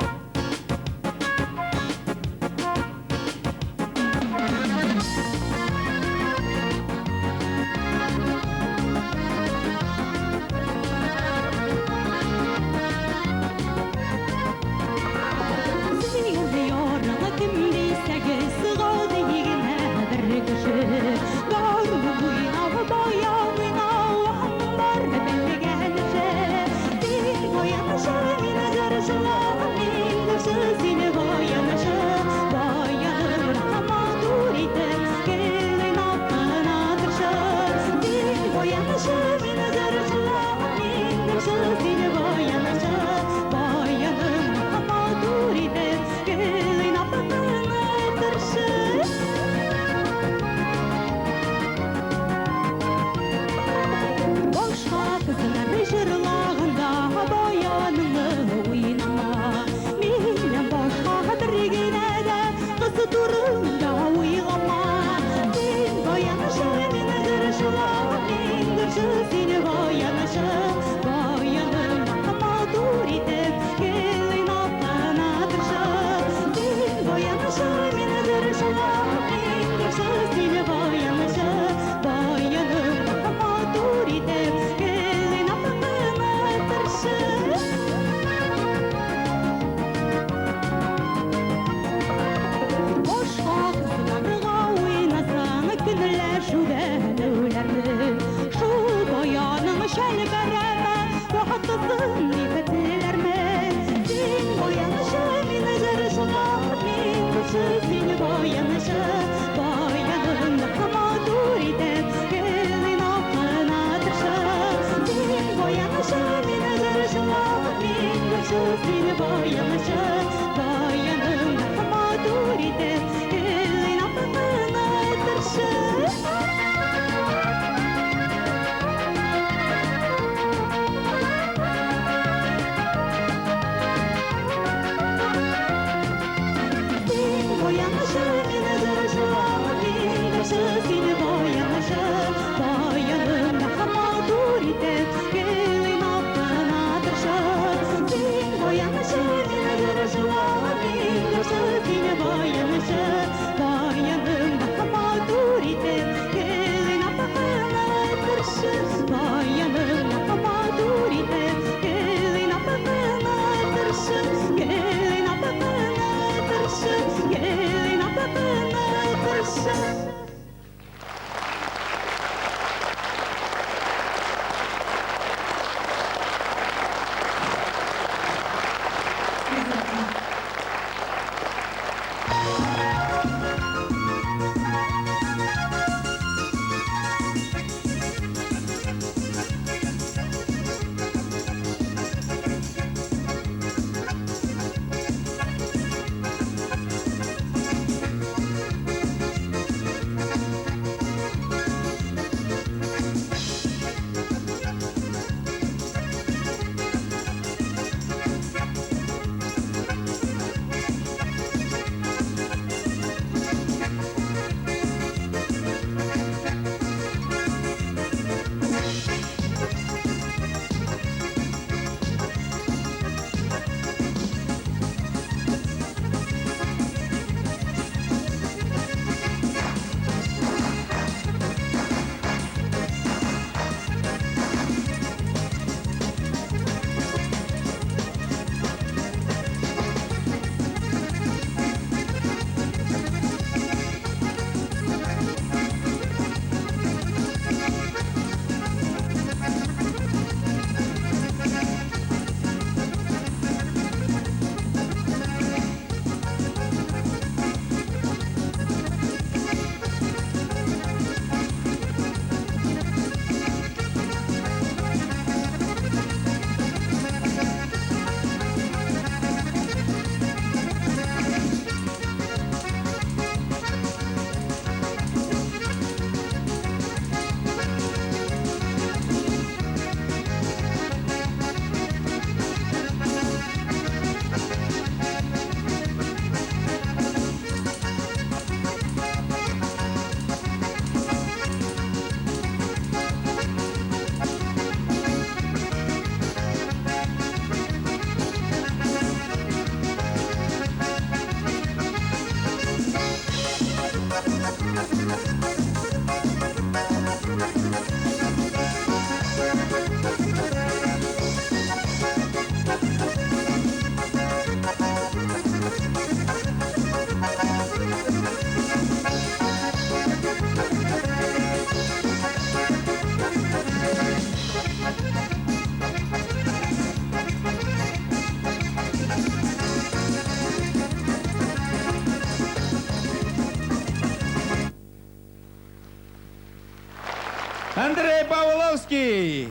Андрей Павловский!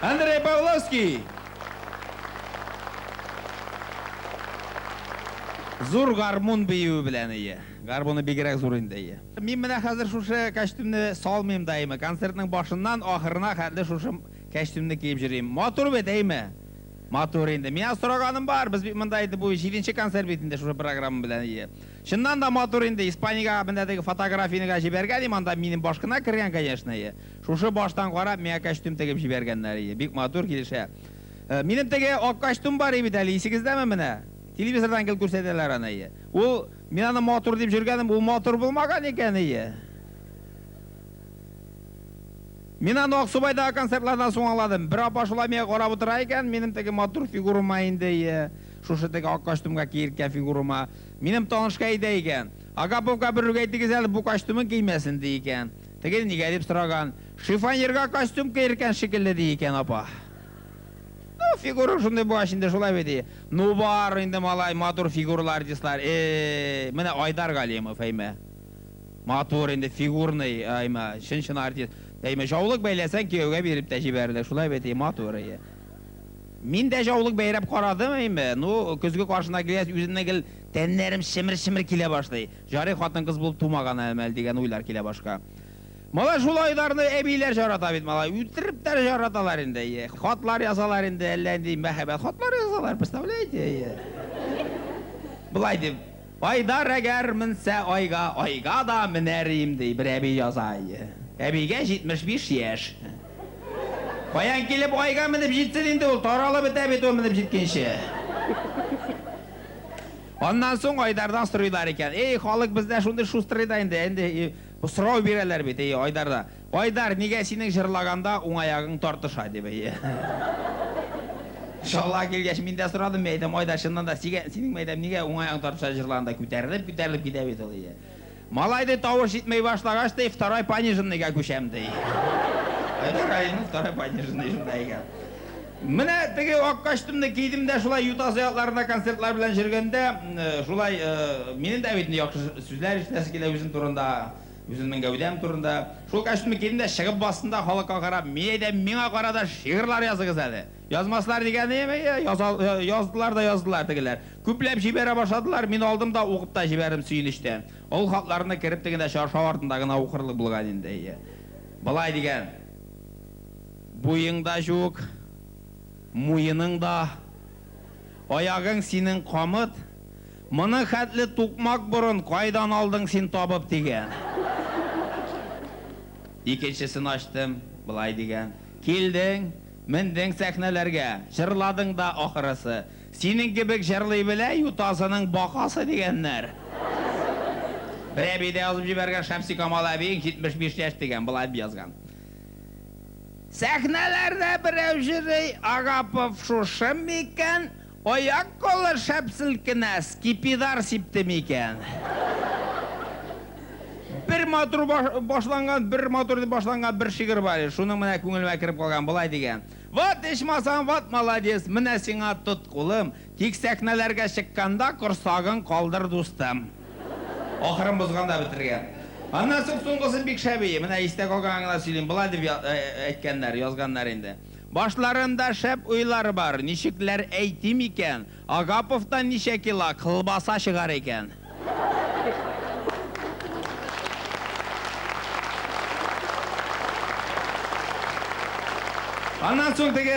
Андрей Павловский! Зур гармун биюе белән ие. Гармуны бигрәк зур инде ие. Мин менә хәзер шушы костюмны салмыйм да әйме. Концертның башыннан ахырына хәтле шушы костюмны киеп йөрим. Матур бит, әйме? Матур инде. Миңа сораганым бар. Без бит монда инде бу җиденче концерт бит инде шушы программа белән ие. Чыннан да матур инде. Испаниягә менә теге фотографияне гә җибәргән идем, анда минем баш кына кергән, конечно, ие. Шушы баштан карап, миңа костюм тегеп җибәргәннәр, ие. Бик матур, килешә. Минем теге ак костюм бар бит әле, исегездәме менә? Телевизордан гел күрсәтәләр аны, ие. Ул, мин аны матур дип йөргәнем, ул матур булмаган икән, ие. Мин аны Аксубайдагы концертлардан соң аңладым. Бер апа шулай миңа карап утыра икән, минем теге матур фигурама инде, ие. Шушы теге ак костюмга киерткән фигурама. Минем танышка әйтә икән. Агаповка берүк әйтегез әле, бу костюмын кимәсен, ди икән. Теге нигә дип сораган. Шифоньерга костюм киерткән шикелле, ди икән апа. Ну, фигура шундый булгач инде шулай бит, ди. Ну, бар инде, малай, матур фигуралы артистлар. Э, менә Айдар Галимов, әйме. Матур инде, фигурный, әйме, чын-чын артист. Әйме, жаулык бәйләсәң, кияүгә биреп тә җибәрерлек, шулай бит, ди, матур, әйе. Мин дә жаулык бәйрәп карадым, әйме. Ну, көзге каршына килгәч, үземнең гел тәннәрем чемер-чемер килә башлый. Жарый хатын-кыз булып тумаган әмәл дигән уйлар килә башка. Малай, шул Айдарны әбиләр жарата бит, малай. Үтереп тә жараталар инде, әйе. Хатлар язалар инде, әллә нинди мәхәббәт хатлар язалар, представляете, әйе. Болай дип, Айдар әгәр менсә айга, айга да менәр им, ди, бер әби яза, әйе. Әбигә 75 яшь. Каян килеп айга менеп җитсен инде ул, таралып бетә бит ул менеп җиткәнче. Аннан соң Айдардан сорыйлар икән. Эй, халык бездә шундый шустрый да инде, инде сорау бирәләр бит, эй, Айдарда. Айдар, нигә синең җырлаганда уң аягың тартыша, дип, әйе. Чаллыга килгәч, мин дә сорадым, мин әйтәм, Айдар, чыннан да, синең, мин әйтәм, нигә уң аягың тартыша җырлаганда, күтәрелеп, күтәрелеп китә бит ул, әйе. Малай, ди, тавыш җитмәй башлагач, ди, второй пониженныйга күчәм, ди. Айдар Галимов второй пониженный шунда икән. Менә теге ак костюмны кидем дә шулай Ютазы якларында концертлар белән йөргәндә, шулай минем дә бит инде яхшы сүзләр ишетәсе килә үзем турында, үземнең гәүдәм турында. Шул костюмны кидем дә чыгып бастым да халыкка карап, мин әйтәм, миңа кара да шигырьләр языгыз әле. Язмаслар дигәнем, яздылар да яздылар тегеләр. Күпләп җибәрә башладылар, мин алдым да укып та җибәрдем сөенечтән. Ул хатларны кереп тегендә чаршау артында гына укырлык булган инде, әйе. Болай дигән, Буең да җук, муеның да, аягың синең камыт, моның хәтле тукмак борын кайдан алдың син табып, дигән. Икенчесен ачтым, болай дигән, Килдең, Мендең сәхнәләргә, җырладың да ахырысы. Синең кебек җырлый белә Ютазының бакасы дигәннәр. Бер әби дә язып җибәргән, Шәмсикамал әбиең 75 яшь дигән, болай дип язган. Сәхнәләрдә берәү җырый, Агапов шушы микән, аяк-кулы шәп селкенә, скипидар сипте микән? Бер матур башланган, бер матур дип башланган бер шигырь бар иде. Шуның менә күңелемә кереп калган, болай дигән. Вот ичмасам, вот молодец, менә сиңа тот кулым, тик сәхнәләргә чыкканда корсагың калдыр, дустым. Ахырын бозган да бетергән. Аннан соң соңгысы бик шәп ие, менә истә калганын гына сөйлим, болай дип әйткәннәр, язганнар инде. Башларында шәп уйлар бар, ничекләр әйтим икән, Агаповтан ничә кило колбаса чыгар икән? Аннан соң теге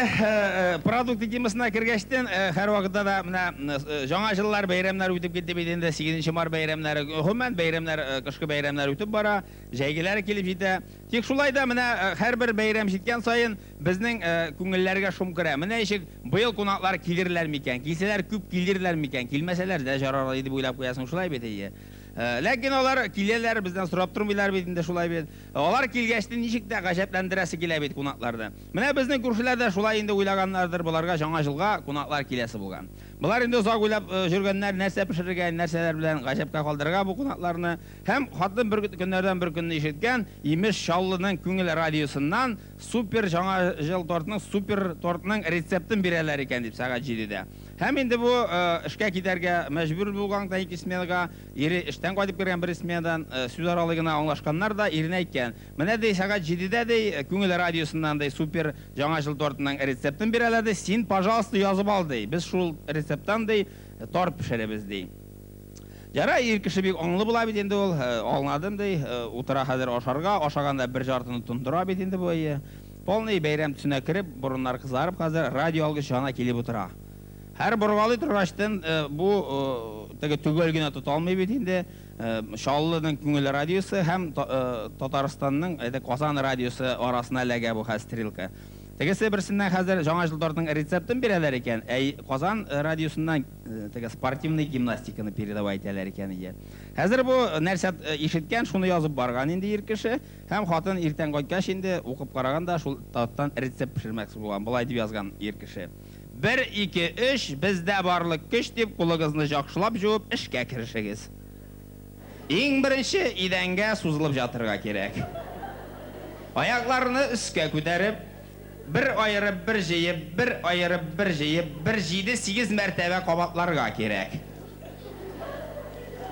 продукты темасына кергәчтен, һәрвакытта да менә Яңа җыллар бәйрәмнәр үтеп китте бит инде, 8 март бәйрәмнәре, гомумән бәйрәмнәр, кышкы бәйрәмнәр үтеп бара, җәйгеләре килеп җитә. Тик шулай да менә һәрбер бәйрәм җиткән саен безнең күңелләргә шом керә. Менә ничек быел кунаклар килерләр микән? Килсәләр күп килерләр микән? Килмәсәләр дә жарар иде дип уйлап куясың, шулай бит, әйе. Ләкин алар киләләр, бездән сорап тормыйлар бит инде, шулай бит. Алар килгәчтен ничек тә гаҗәпләндерәсе килә бит кунакларны. Менә безнең күршеләр дә шулай инде уйлаганнардыр, боларга Яңа җылга кунаклар киләсе булган. Болар инде озак уйлап йөргәннәр, нәрсә пешерергә, нәрсәләр белән гаҗәпкә калдырырга бу кунакларны. Һәм хатын бер көннәрдән бер көнне ишеткән, имеш, Чаллының Күңел радиосыннан супер Яңа җыл тортның супер тортның рецептын бирәләр икән дип сәгать җидедә. Һәм инде бу эшкә китәргә мәҗбүр булган да ике сменага, ире эштән кайтып кергән бер сменадан, сүз аралый гына аңлашканнар да, иренә әйткән, Менә, ди, сәгать җидедә, ди, Күңел радиосыннан, ди, супер Яңа ел тортының рецептын бирәләр, ди, син, пожалуйста, язып ал, ди, без шул рецепттан, ди, торт пешерәбез, ди. Ярай, ир кеше бик аңлы була бит инде ул, аңладым, ди, утыра хәзер ашарга, ашаганда бер җартыны тондыра бит инде бу, әйе. Полный бәйрәм төсенә кереп, борыннар кызарып хәзер радио алгыч янына килеп утыра. Һәр боргалый торгачтын бу теге төгәл генә тота алмый бит инде. Чаллының Күңел радиосы һәм Татарстанның, әйтик, Казан радиосы арасына эләгә бу хәзер стрелка. Тегесе берсеннән хәзер Яңа ел тортының рецептын бирәләр икән, ә Казан радиосыннан теге спортивный гимнастиканы передавай итәләр икән ие. Хәзер бу нәрсә ишеткән, шуны язып барган инде ир кеше. Һәм хатын иртән кайткач инде укып караган да шул торттан рецепт пешермәкче булган. Болай дип язган ир кеше. Бер, ике, өч, бездә барлык көч дип кулыгызны җакшылап җуып эшкә керешегез. Иң беренче идәнгә сузылып җатырга кирәк. Аякларны өскә күтәреп, бер аерып, бер җыеп, бер аерып, бер җыеп, бер җиде-сигез мәртәбә кабатларга кирәк.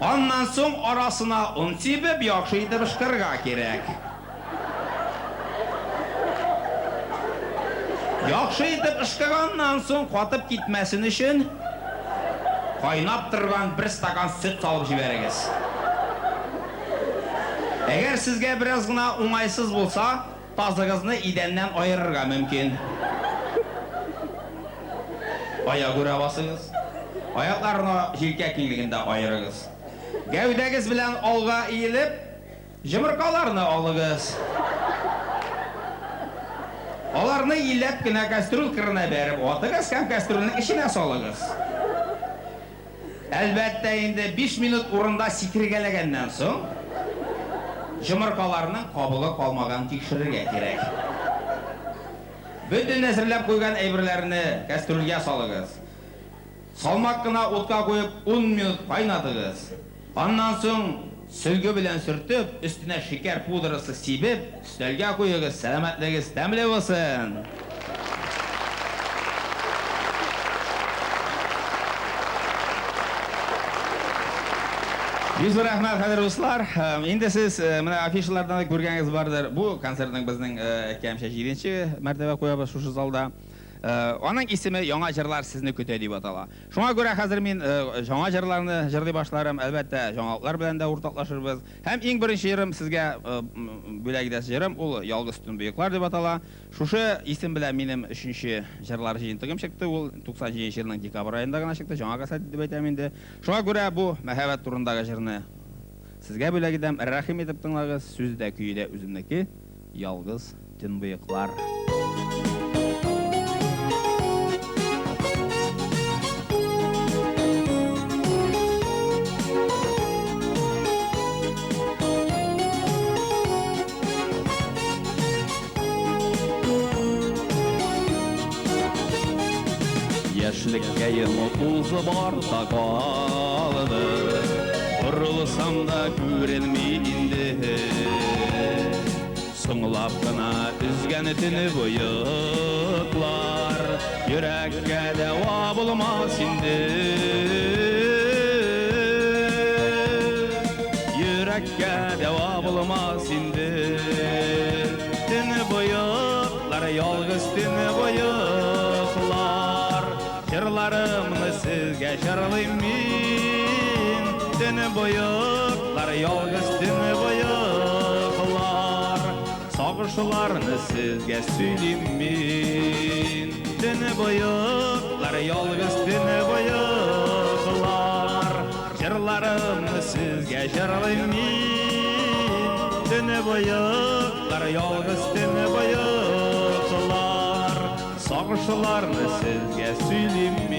Аннан соң арасына он сибеп, яхшы итеп ышкырга кирәк. Яхшы итеп ышкыганнан соң, катып китмәсен өчен, кайнап торган бер стакан сөт салып җибәрегез. Әгәр сезгә бераз гына уңайсыз булса, Тазыгызны идәннән аерырга мөмкин. Аягүрә басыгыз. Аякларны җилкә киңлегендә аерыгыз. Гәүдәгез белән алга иелеп, җомыркаларны алыгыз. Аларны иләп кенә кәстрүл кырына бәреп атыгыз һәм кәстрүлнең эченә салыгыз. Әлбәттә инде, биш минут урында сикергәләгәннән соң, җомыркаларның кабыгы калмаганын тикшерергә кирәк. Бөтен әзерләп куйган әйберләрне кәстрүлгә салыгыз. Салмак кына утка куеп, ун минут кайнатыгыз. Аннан соң, сөлге белән сөртеп, өстенә шикәр пудрасы сибеп, өстәлгә куегыз. Сәламәтлегез тәмле булсын! Бик зур рәхмәт, хәзер дуслар. Инде сез менә афишалардан да күргәнегез бардыр. Бу концертның безнең әйткәнемчә җиденче мәртәбә куябыз шушы залда. Аның исеме Яңа җырлар сезне көтә дип атала. Шуңа күрә хәзер мин җаңа җырларны җырлый башларым, әлбәттә, җаңалыклар белән дә уртаклашырбыз. Һәм иң беренче җырым сезгә бүләк итәсе җырым, ул Ялгыз төнбоеклар дип атала. Шушы исем белән минем өченче җырлар җыентыгым чыкты, ул 97 нче елның декабрь аенда гына чыкты, җаңа кассета дип әйтәм инде. Шуңа күрә бу мәхәббәт турындагы җырны сезгә бүләк итәм, рәхим итеп тыңлагыз, сүзе дә, көе дә үземнеке. Ялгыз төнбоеклар. Яшьлеккәем узып арта калды, Борылсам да күренми инде. Соңлап кына өзгән төне боеклар Йөрәккә дәва булмас инде. Йөрәккә дәва булмас инде. Төне боеклар, ялгыз төне боеклар, Җырларымны сезгә җырлыйм мин. Төне боеклар, ялгыз төне боеклар, Сагышларны сезгә сөйлим мин. Төне боеклар, ялгыз төне боеклар, Җырларымны сезгә җырлыйм мин. Төне боеклар, ялгыз төне боеклар, Сагышларны сезгә сөйлим мин.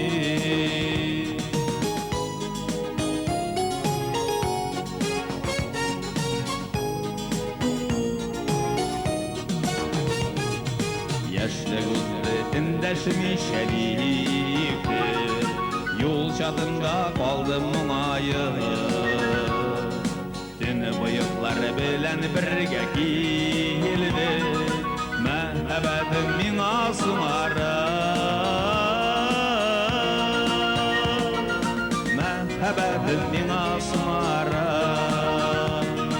Яшьлек узды эндәшмичә никтер, Юл чатында калдым моңаеп. Төне боеклары белән бергә килде, Мәхәббәтем миңа соңарып. Мәхәббәтем миңа соңара.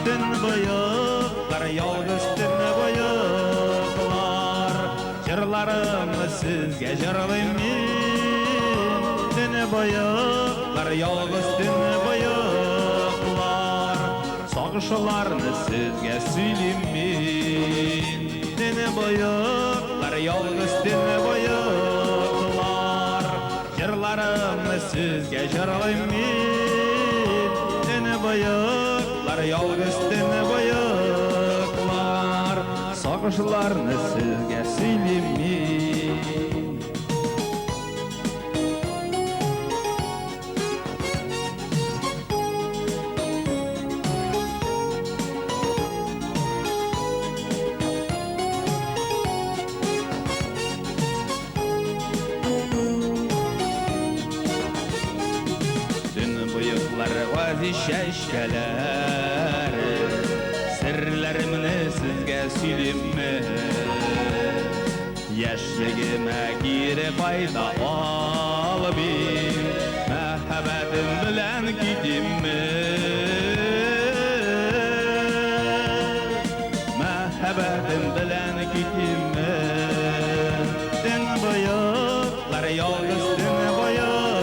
Төнбоеклар, ялгыз төнбоеклар, Җырларымны сезгә җырлыйм мин. Төнбоеклар, ялгыз төнбоеклар, Сагышларны сезгә сөйлим мин. Төнбоеклар, ялгыз төнбоеклар, Җырларымны сезгә җырлыйм мин. Төнбоеклар, ялгыз төнбоеклар, Сагышларны сезгә сөйлим мин. Төнбоеклар, газиз чәчкәләре, Серләремне сезгә сөйлимме? Яшьлегемә кире кайта алмыйм, Мәхәббәтем белән китимме? Мәхәббәтем белән китимме? Төнбоеклар, ялгыз төнбоеклар,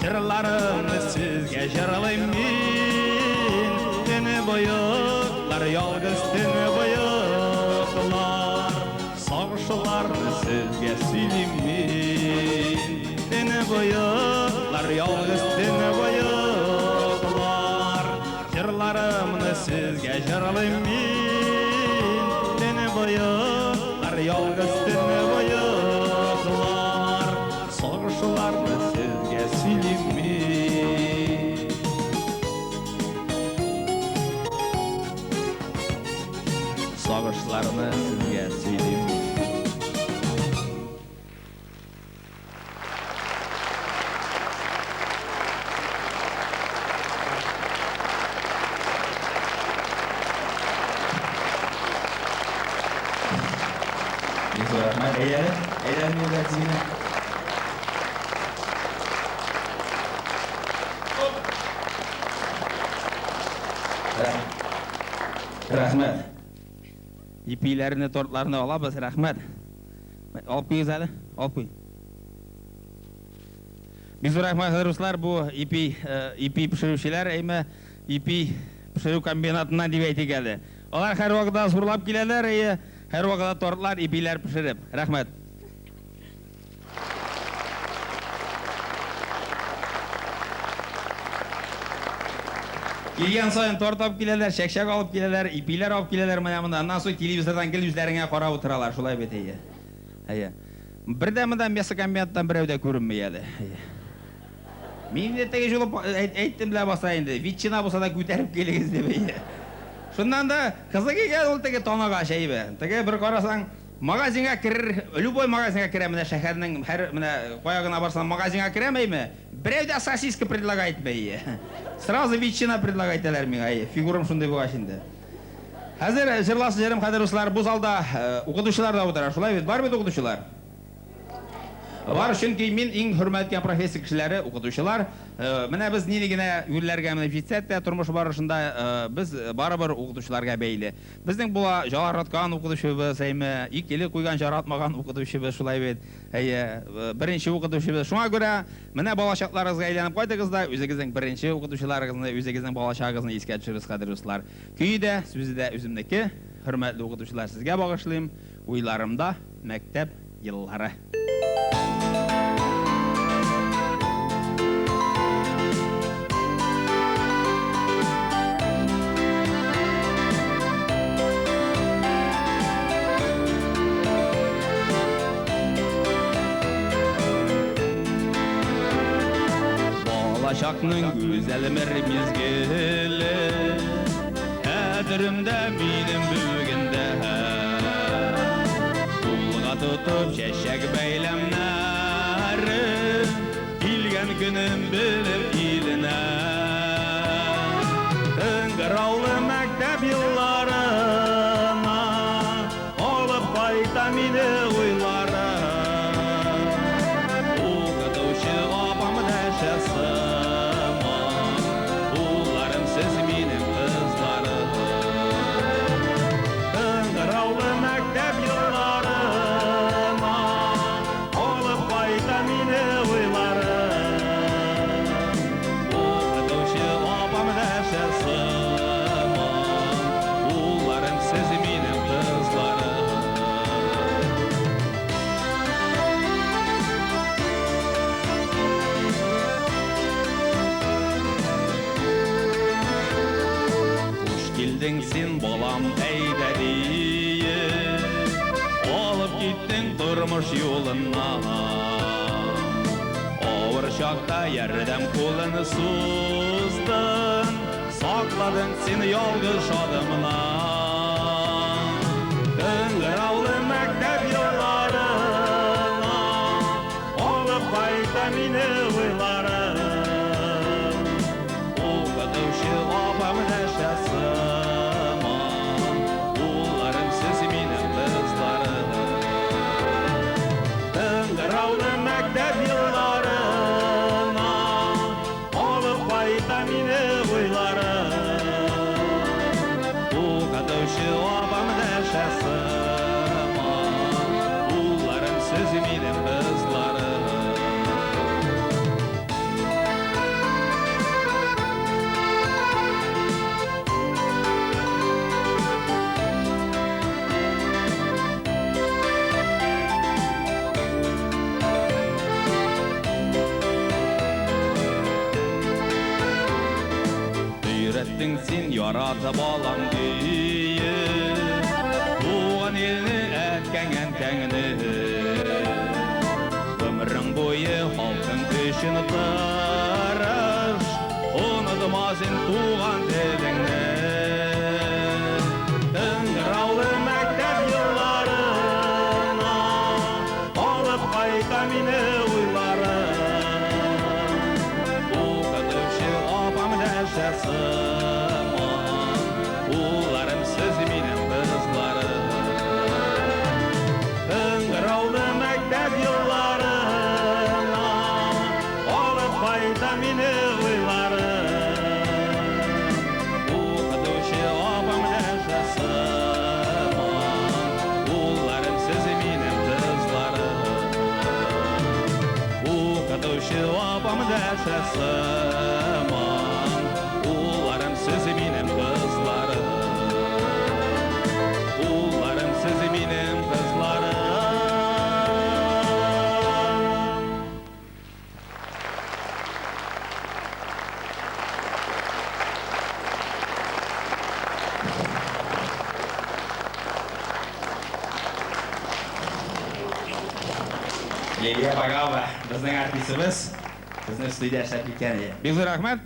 Җырларымны сезгә җырлыйм мин. Төнбоеклар, ялгыз төнбоеклар, Сагышларны сезгә сөйлим мин. Төнбоеклар, ялгыз төнбоеклар, Җырларымны сезгә җырлыйм мин. Төнбоеклар, ялгыз төнбоеклар, Сагышларны сезгә сөйлим мин. Сагышларны сезгә сөйлим мин. Бик зур рәхмәт. Әйләнеп, әйләнеп йөргән сине. Рәхмәт. Ипиләрне, тортларны алабыз, рәхмәт. Алып куегыз әле, алып куй. Бик зур рәхмәт, хәзер дуслар, бу ипи, ипи пешерүчеләр, әйме, ипи пешерү комбинатыннан дип әйтик әле. Алар һәрвакытта зурлап киләләр, әйе, һәрвакытта тортлар, ипиләр пешереп. Рәхмәт. Килгән саен торт алып киләләр, чәкчәк алып киләләр, ипиләр алып киләләр менә монда. Аннан соң телевизордан гел үзләреңә карап утыралар, шулай бит, әйе. Әйе. Бер дә монда мясокомбинаттан берәү дә күренми әле. Әйе. Мин инде теге юлы әйттем ләбаса инде, ветчина булса да күтәреп килегез дип, әйе. Шуннан да кызык икән ул теге таныгач, әйе. Теге бер карасаң, магазинга керер, любой магазинга керәм, менә шәһәрнең һәр, менә кая гына барсам, магазинга керәм, әйме, берәү дә сосиска предлагать итми, әйе. Сразу ветчина предлагать итәләр миңа, әйе, фигурам шундый булгач инде. Хәзер җырласы җырым, хәзер дуслар, бу залда укытучылар да утыра, шулай бит, бар бит укытучылар? Бар, чөнки мин иң хөрмәт иткән профессия кешеләре, укытучылар. Менә без нинди генә юлләргә менеп җитсәк тә, тормыш барышында без барыбер укытучыларга бәйле. Безнең була жараткан укытучыбыз, әйме, икеле куйган жаратмаган укытучыбыз, шулай бит, әйе, беренче укытучыбыз. Шуңа күрә менә балачакларыгызга әйләнеп кайтыгыз да, үзегезнең беренче укытучыларыгызны, үзегезнең балачагыгызны искә төшерегез, кадерле дуслар. Көе дә, сүзе дә үземнеке, хөрмәтле укытучылар, сезгә багышлыйм, уйларымда мәктәп еллары. Балачакның гүзәл бер мизгеле Хәтеремдә минем бүген дә. Кулга тотып чәчәк бәйләмнәре, Килгән көнем белем иленә. Кыңгыраулы мәктәп елларына Алып кайта мине уйларым. Укытучы апам дәшә. Килдең син, балам, әйдә диеп, Алып киттең тормыш юлыннан. Авыр чакта ярдәм кулын суздың, Сакладың син ялгыш адымнан. Кыңгыраулы мәктәп елларына Алып кайта мине уйларым. Укытучы апам дәшә сыман, Улларым, сез минем кызларым. Кыңгыраулы мәктәп елларына Алып кайта мине уйларым. Укытучы апам дәшә сыман, Улларым, сез минем кызларым. Өйрәттең син яратып алам диеп, Туган илне, әткәң, әнкәңне. Гомерең буе халкың өчен тырыш, Онытма син туган телеңне. Кыңгыраулы мәктәп елларына Алып кайта мине уйларым. Укытучы апам дәшә сыман, Улларым, сез минем кызларым. Кыңгыраулы мәктәп елларына Алып кайта мине уйларым. Укытучы апам дәшә сыман, Улларым, сез минем кызларым. Укытучы апам дәшә сыман, Улларым, сез минем кызларым. Улларым, сез минем кызларым. Лилия Багаува, безнең артистыбыз, безнең студия эшләп киткән иде. Бик зур рәхмәт.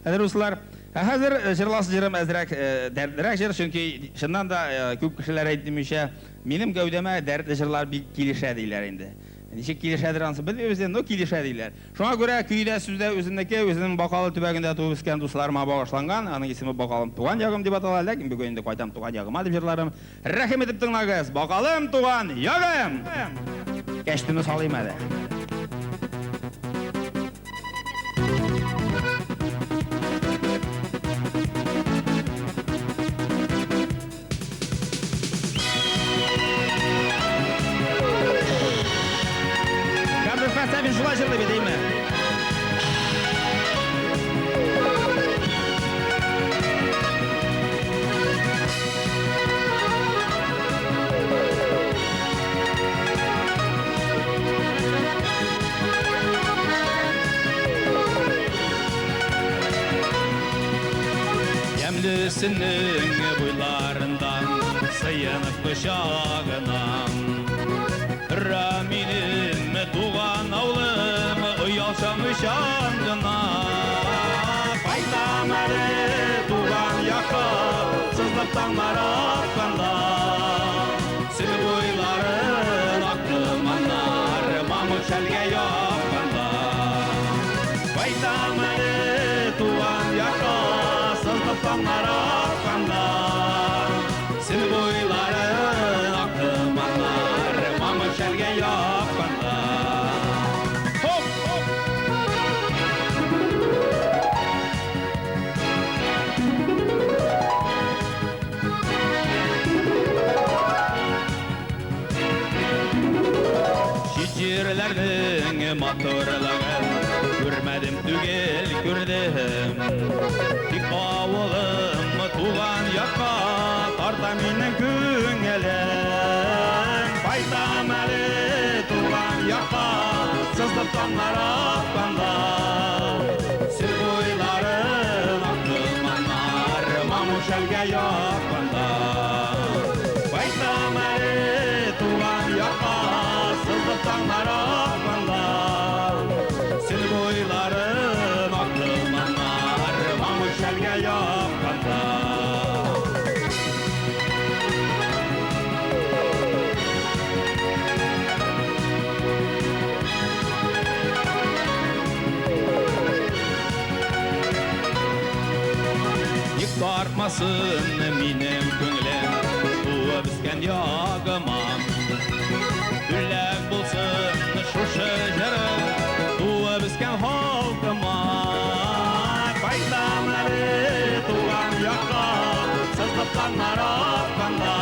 Хәзер, дуслар, ә хәзер җырласы җырым әзрәк дәртлерәк җыр, чөнки чыннан да күп кешеләр әйтмичә, минем гәүдәмә дәртле җырлар бик килешә диләр инде. Ничек килешәдер анысы белмибез инде, но килешә диләр. Шуңа күрә көйдә сүздә үземнеке, үземнең Бакалы төбәгендә туып үскән дусларыма багышланган, аның исеме Бакалым туган ягым дип атала, ләкин бүген инде кайтам туган ягыма дип җырларым. Рәхим итеп тыңлагыз, Бакалым туган ягым! Кәчтүне салыйм әле. Габделфәт Сафин шулай җырлый бит, әйме? Ямлесенең буйларындан сыенып кочагынан Тора минем туган авылым оялчан уйчан гына. Кайтам әле туган якка, сызлып таңнар атканда. Сөн буйларын ак томаннар мамык шәлгә япканда. Кайтам әле туган якка, сызлып таңнар атканда. Сөн буйларын ак томаннар мамык шәлгә япканда. Хоп! Чит җирләрнең матурлыгын күрмәдем түгел, күрдем. Тик авылым туган якка тарта минем күңелем. Кайтам әле туган якка, сызлып таңнар атканда. Сөн буйларын ак томаннар мамык шәлгә япканда. Тартмасын минем күңелем туып үскән ягыма. Бүләк булсын шушы җырым туып үскән халкыма. Кайтам әле туган якка, сызлып таңнар атканда.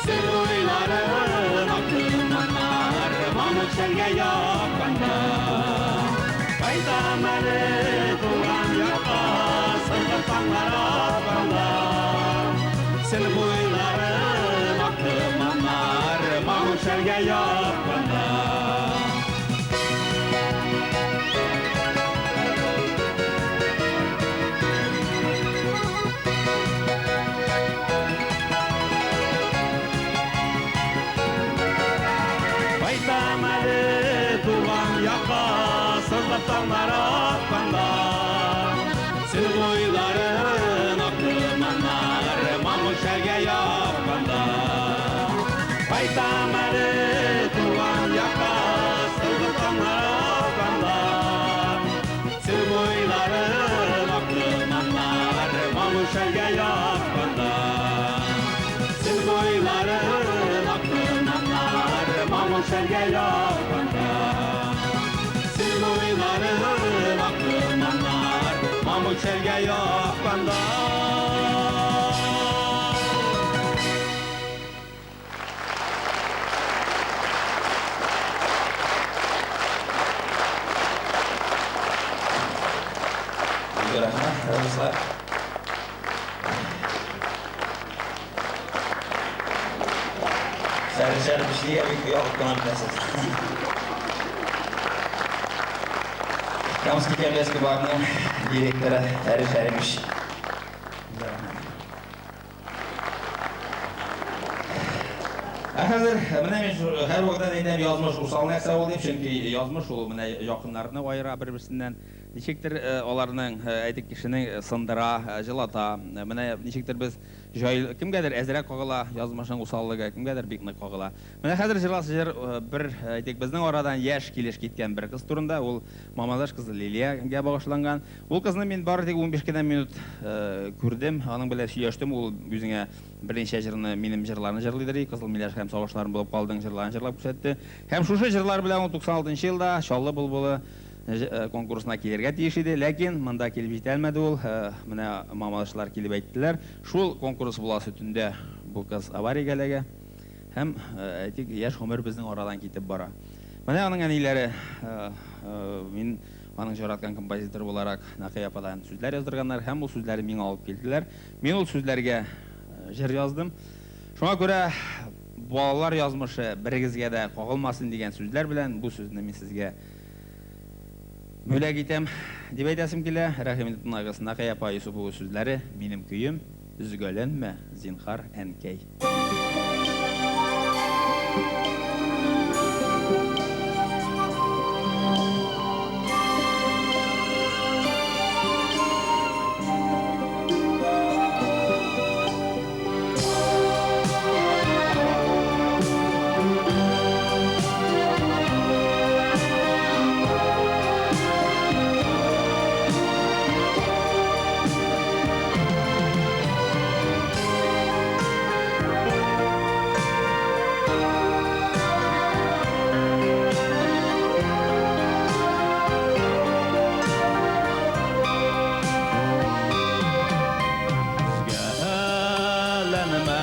Сел буйларын ак томаннар мамык шәлгә япканда. Кайтам әле туган якка, сызлып таңнар атканда. Сел буйларын ак томаннар мамык шәлгә япканда. Кайтам әле туган якка, сызлып таңнар атканда. Сел буйларын ак томаннар мамык шәлгә япканда. Кайтам әле туган якка, сызлып таңнар атканда. Сел буйларын ак томаннар мамык шәлгә япканда. Сел буйларын ак томаннар мамык шәлгә япканда. Сел буйларын ак томаннар мамык шәлгә япканда. Бик рәхмәт, дуслар. Сәршәр бишлегә бик ягып кына беләсез. Камский коммерческий банкның директоры Фәрит Фәримович. Ә хәзер менә мин һәрвакытта да әйтәм, язмыш усал нәрсә ул дип, чөнки язмыш ул менә якыннарны аера бер-берсеннән. Ничектер аларның, әйтик, кешене сындыра, җылата. Менә ничектер без җай кемгәдер әзрәк кагыла язмышның усаллыгы, кемгәдер бик нык кагыла. Менә хәзер җырласы җыр бер, әйтик, безнең арадан яшь килеш киткән бер кыз турында, ул Мамадыш кызы Лилиягә багышланган. Ул кызны мин бары тик 15 кенә минут күрдем, аның белән сөйләштем, ул үзеңә берничә җырны, минем җырларны җырлыйдыр, Кызыл миләш һәм Сагышларым булып калдың җырларын җырлап күрсәтте. Һәм шушы җырлар белән ул 96 нчы елда Чаллы былбылы конкурсына килергә тиеш иде, ләкин монда килеп җитә алмады ул. Менә мамадышлар килеп әйттеләр, шул конкурс буласы төндә бу кыз авариягә эләгә һәм, әйтик, яшь гомер безнең арадан китеп бара. Менә аның әниләре, мин аның җыраткан композитор буларак Нәкыя ападан сүзләр яздырганнар һәм ул сүзләрне миңа алып килделәр. Мин ул сүзләргә җыр яздым. Шуңа күрә балалар язмышы берегезгә дә кагылмасын дигән сүзләр белән бу сүзне мин сезгә бүләк итәм, дип әйтәсем килә. Рәхим итеп тыңлагыз, Нәкыя апа Йосыпова сүзләре, минем көем, Өзгәләнмә, зинһар, әнкәй. Өзгәләнмә,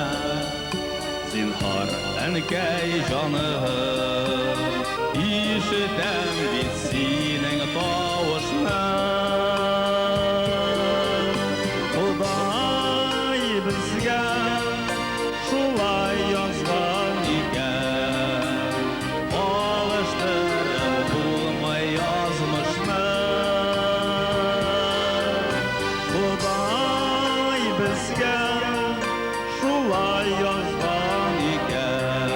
зинһар, әнкәй җаным, ишетәм бит синең тавышны. Ходай безгә шулай язган икән, алыштырып булмый язмышны. Ходай безгә шулай язган икән,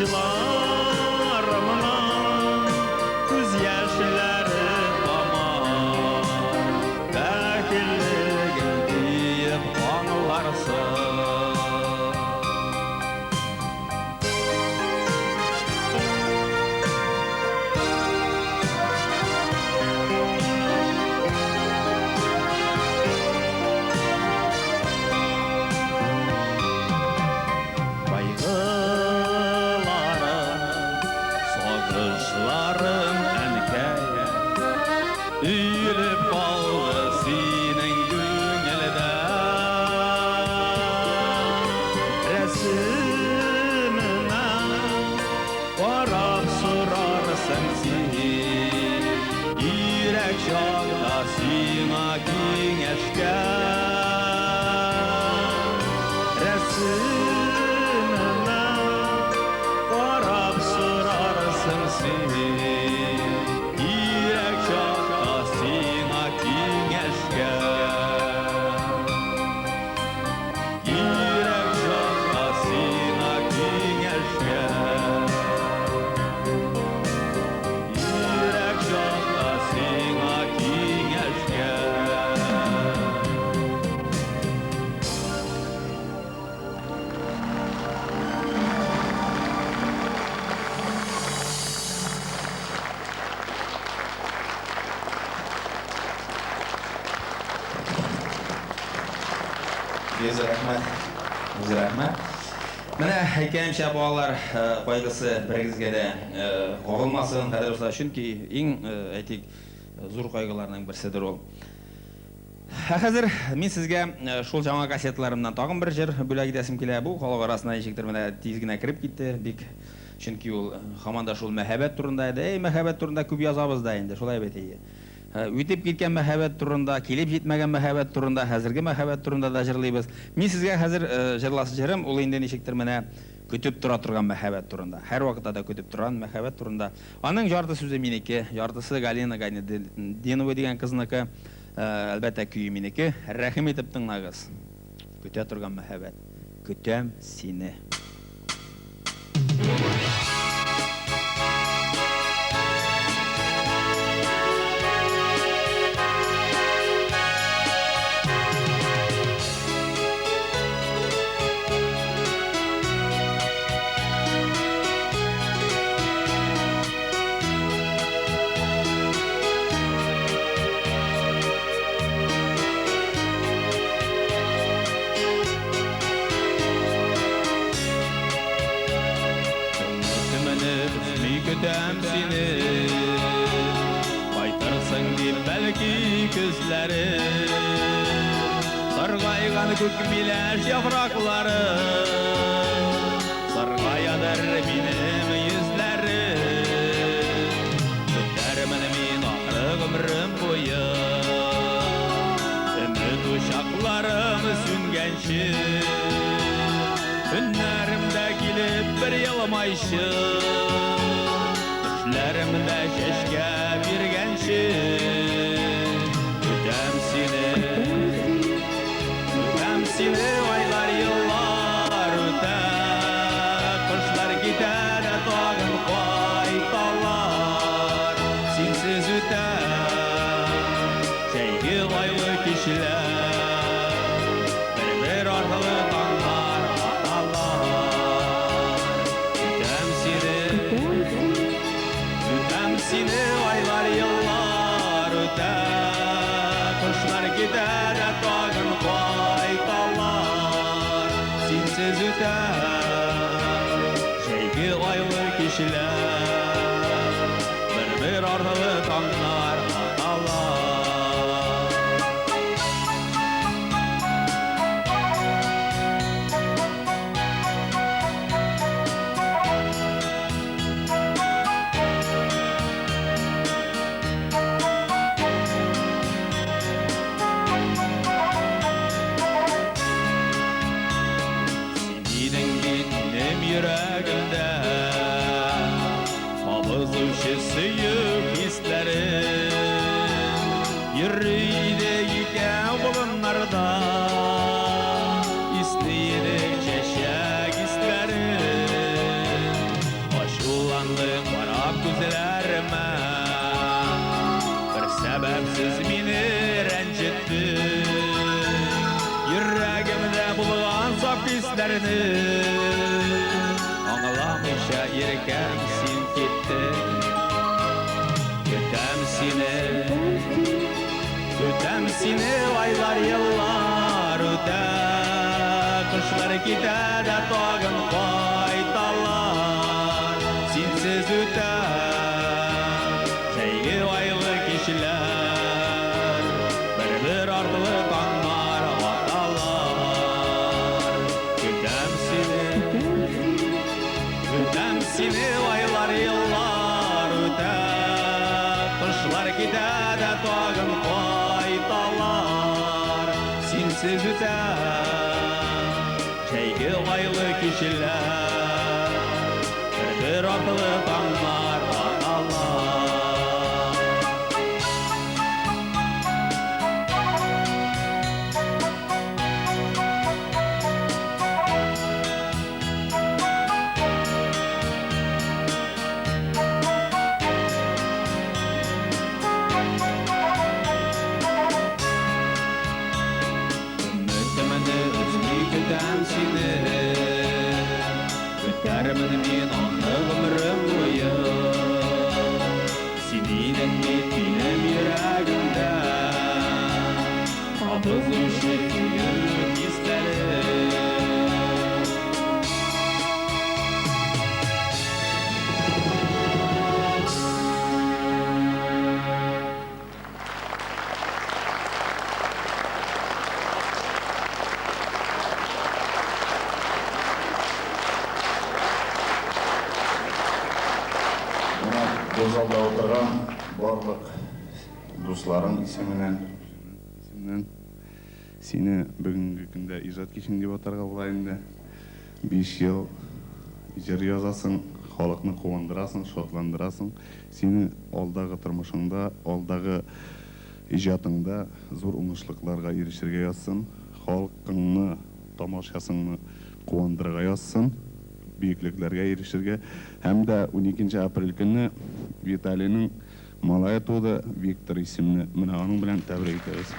Учларымнан күз яшьләре тама. Бәхиллеген тоеп аңларсың. Кайгыларым, сагышларым, әнкәй, өелеп калды синең күңелдә. Рәсемемә карап сорарсың син, кирәк чакта сиңа киңәшкә. Рәсемемә карап сорарсың син, кирәк чакта сиңа киңәшкә. Кирәк чакта сиңа киңәшкә. Кирәк чакта сиңа киңәшкә. Бик зур рәхмәт. Бик зур рәхмәт. Менә әйткәнемчә, балалар кайгысы берегезгә дә кагылмасын, кадерле дуслар, чөнки иң, әйтик, зур кайгыларның берседер ул. Ә хәзер мин сезгә шул яңа кассеталарымнан тагын бер җыр бүләк итәсем килә. Бу халык арасына ничектер менә тиз генә кереп китте, бик, чөнки ул һаман да шул мәхәббәт турында иде. Әй, мәхәббәт турында күп язабыз да инде, шулай бит, әйе. Үтеп киткән мәхәббәт турында, килеп җитмәгән мәхәббәт турында, хәзерге мәхәббәт турында да җырлыйбыз. Мин сезгә хәзер җырласы җырым, ул инде ничектер менә көтеп тора торган мәхәббәт турында. Һәрвакытта да көтеп торган мәхәббәт турында. Аның ярты сүзе минеке, яртысы Галина Гайнетдинова дигән кызныкы. Әлбәттә, көе минеке. Рәхим итеп тыңлагыз. Көтә торган мәхәббәт. Көтәм сине. Төмәне өзми көтәм сине, Кайтырсың дип бәлки көзләре. Саргайган күк миләш яфраклары, Саргаядыр минем йөзләрем. Көтәрмен мин ахры гомерем буе, Өмет учакларым сүнгәнче. Көннәремдә килеп бер елмайчы, Төшләремдә чәчкә биргәнче. Көтәм сине, көтәм сине, айлар, еллар үтә. Кышлар китә дә тагын кайталар. Синсез үтә җәйге айлы кичләр. Бер-бер артлы таңнар аталар. Көтәм сине, көтәм сине, айлар, еллар үтә. Кышлар китә дә тагын кайталар. Синсез үтә җәйге айлы кичләр. Бер-бер артлы таңнар аталар. Син идең газап хисләрне. Аңламыйча иркәм син киттең. Көтәм сине, көтәм сине, айлар, еллар үтә. Кышлар китә дә тагын кайталар. Синсез үтә җәйге айлы кичләр. Бер-бер артлы таңнар аталар. Көтәм сине, көтәм сине, айлар, еллар үтә. Кышлар китә дә тагын кайталар. Синсез үтә җәйге айлы кичләр. Бер-бер артлы таңнар аталар. Өметемне өзми көтәм сине. Көтәрмен мин аны гомерем буе. Син идең бит минем йөрәгемдә. Кабызучы сөю хисләре. Менә бу залда утырган барлык дусларың исеменнән, исеменнән сине бүгенге көндә иҗат кичең дип атарга була инде. 5 ел җыр язасың, халыкны куандырасың, шатландырасың. Сине алдагы тормышыңда, алдагы иҗатыңда зур уңышлыкларга ирешергә язсын. Халкыңны, тамашасыңны куандырырга язсын, бөеклекләргә ирешергә. Һәм дә 12 апрель көнне Виталийның малае туды, Виктор исемле. Менә аның белән тәбрик итәбез.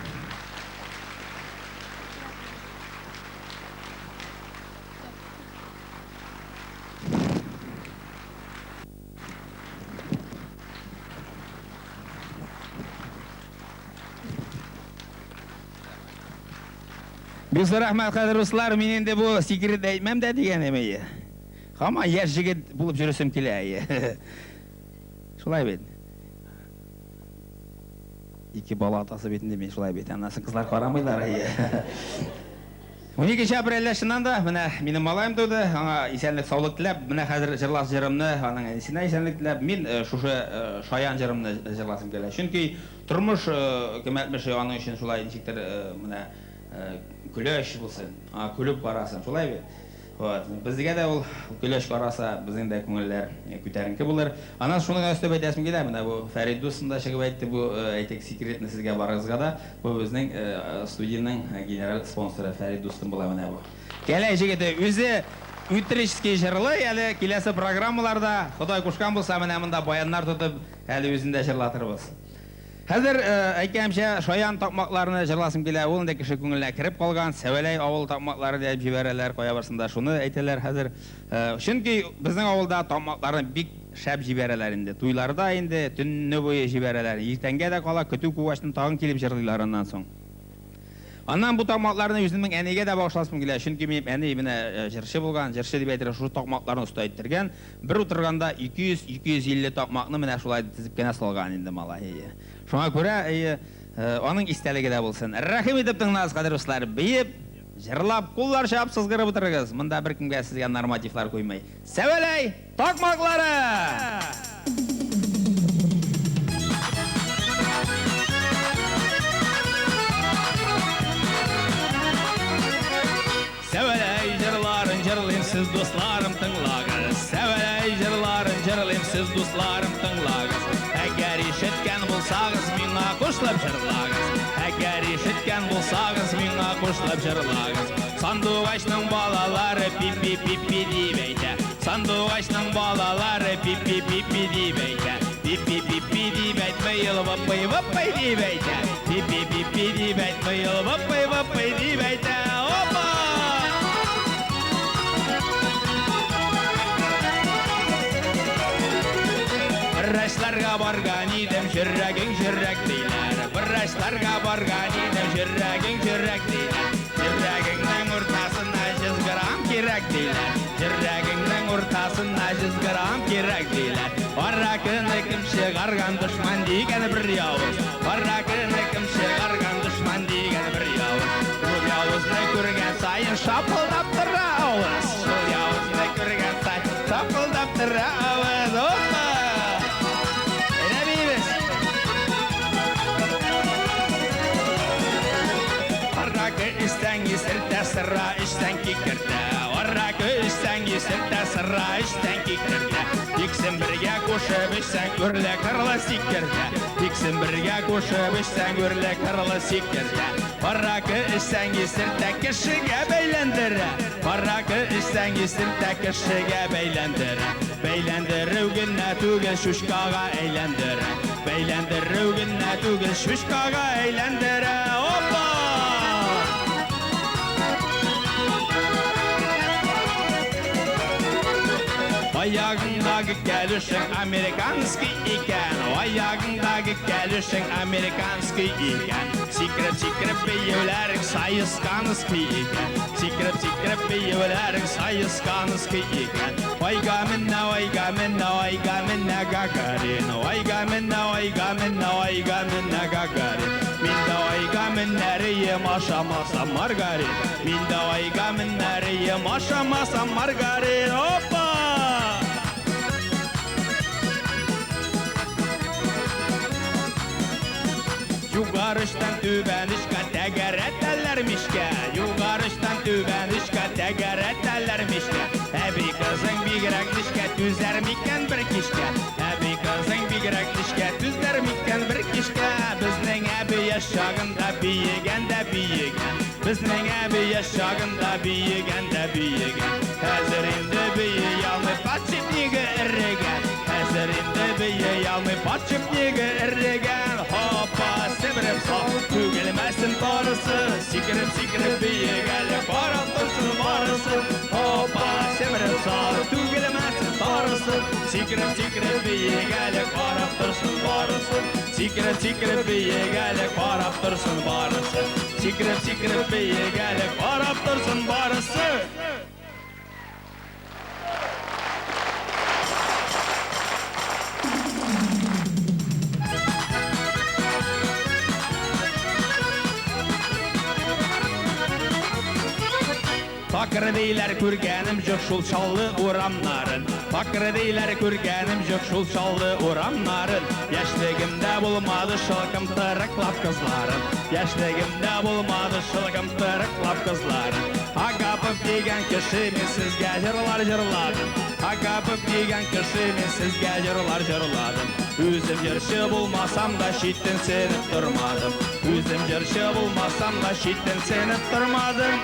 Бик зур рәхмәт, кадерле дуслар. Мин инде бу секретны әйтмәм дә дигән идем. Һаман яшь җегет булып йөресем килә. Шулай бит. Ике бала атасы бит инде мин, шулай бит. Аннан соң кызлар карамыйлар. 12 апрельдә чыннан да менә минем малаем туды. Аңа исәнлек, саулык теләп, менә хәзер җырлас җырымны, аның әнисенә исәнлек теләп, мин шушы шаян җырымны җырласым килә. Чөнки тормыш, кем әйтмешли, аның өчен шулай ничектер менә көләч булсын, аңа көлеп карасын, шулай бит? Вот. Безгә дә ул көләч караса, безнең дә күңелләр күтәренке булыр. Аннан шуны гына өстәп әйтәсем килә, менә бу Фәрит дустым да чыгып әйтте, бу әйтик секретны сезгә барыгызга да. Бу безнең студиянең генераль спонсоры Фәрит дустым була менә бу. Кәләй җегете үзе утрический җырлый әле, киләсе программаларда, Ходай кушкан булса, менә монда баяннар тотып, әле үзен дә җырлатырбыз. Хәзер, әйткәнемчә, шаян такмакларны җырласым килә. Ул инде кеше күңеленә кереп калган. Сәвәләй авыл такмаклары дип җибәрәләр, кая барсын да шуны әйтәләр хәзер. Чөнки безнең авылда такмакларны бик шәп җибәрәләр инде. Туйларда инде төнне буе җибәрәләр. Иртәнгә дә кала, көтү кугачтын тагын килеп җырлыйлар аннан соң. Аннан бу такмакларны үземнең әнигә дә багышласым килә. Чөнки минем әни менә җырчы булган, җырчы дип әйтергә шушы такмакларны оста әйттергән. Бер утырганда 200-250 такмакны менә шулай тезеп кенә салган инде малай, әйе. Шуңа күрә, әйе, аның истәлеге дә булсын. Рәхим итеп тыңлагыз, кадерле дуслар, биеп, җырлап, куллар чабып, сызгырып утырыгыз. Монда беркемгә сезгә нормативлар куймый. Сәвәләй такмаклары! Сәвәләй җырларын җырлыйм, сез, дусларым, тыңлагыз. Сәвәләй җырларын җырлыйм, сез, дусларым, тыңлагыз. Әгәр ишеткән булсагыз, миңа кушылып җырлагыз. Әгәр ишеткән булсагыз, миңа кушылып җырлагыз. Сандугачның балалары пи-пи-пи-пи дип әйтә. Сандугачның балалары пи-пи-пи-пи дип әйтә. Пи-пи-пи-пи дип әйтмей, ул вапый-вапый дип әйтә. Пи-пи-пи-пи дип әйтмей, ул вапый-вапый дип әйтә. Опа! Врачларга барган идем, җөрәгең җөрәк диләр. Врачларга барган идем, җөрәгең җөрәк диләр. Җөрәгеңнең уртасына 100 грамм кирәк диләр. Җөрәгеңнең уртасына 100 грамм кирәк диләр. Аракыны кем чыгарган дошман дигән бер явыз. Аракыны кем чыгарган дошман дигән бер явыз. Ул явызны күргән саен шапылдап тора авыз. Шул явызны күргән саен шапылдап тора авыз. Опа! Әйдә биибез! Аракы эчсәң исертә, сыра эчсәң кикертә. Аракы эчсәң исертә, сыра эчсәң кикертә. Икесен бергә кушып эчсәң, үрле-кырлы сикертә. Икесен бергә кушып эчсәң, үрле-кырлы сикертә. Аракы эчсәң исертә, кешегә бәйләндерә. Аракы эчсәң исертә, кешегә бәйләндерә. Бәйләндерү генә түгел, чучкага әйләндерә. Бәйләндерү генә түгел, чучкага әйләндерә. Опа! Аягыңдагы кәлүшең американский икән. Аягыңдагы кәлүшең американский икән. Сикереп-сикереп биюләрең саесканский икән. Сикереп-сикереп биюләрең саесканский икән. Айга менә, айга менә, айга менә Гагарин. Айга менә, айга менә, айга менә Гагарин. Мин дә айга менәрием, ашамасам маргарин. Мин дә айга менәрием, ашамасам маргарин. Опа! Югарыштан түбән очка тәгәрәтәләр мичкә. Югарыштан түбән очка тәгәрәтәләр мичкә. Әби кызың бигрәк нечкә, түзәр микән бер кичкә? Әби кызың бигрәк нечкә, түзәр микән бер кичкә? Безнең әби яшь чагында биегән дә биегән. Безнең әби яшь чагында биегән дә биегән. Хәзер инде бии алмый, подшипнигы эрегән. Хәзер инде бии алмый, подшипнигы эрегән. Хопа, симереп сал, түгелмәсен тарысы. Сикереп-сикереп биик әле, карап торсын барысы. Хопа, симереп сал, түгелмәсен тарысы. Сикереп-сикереп биик әле, карап торсын барысы. Сикереп-сикереп биик әле, карап торсын барысы. Сикереп-сикереп биик әле, карап торсын барысы. Такыр диләр күргәнем юк шул Чаллы урамнарын. Такыр диләр күргәнем юк шул Чаллы урамнарын. Яшьлегемдә булмады шылкым тырыклап кызларын. Яшьлегемдә булмады шылкым тырыклап кызларын. Агапов дигән кеше мин сезгә җырлар җырладым. Агапов дигән кеше мин сезгә җырлар җырладым. Үзем җырчы булмасам да читенсенеп тормадым. Үзем җырчы булмасам да читенсенеп тормадым.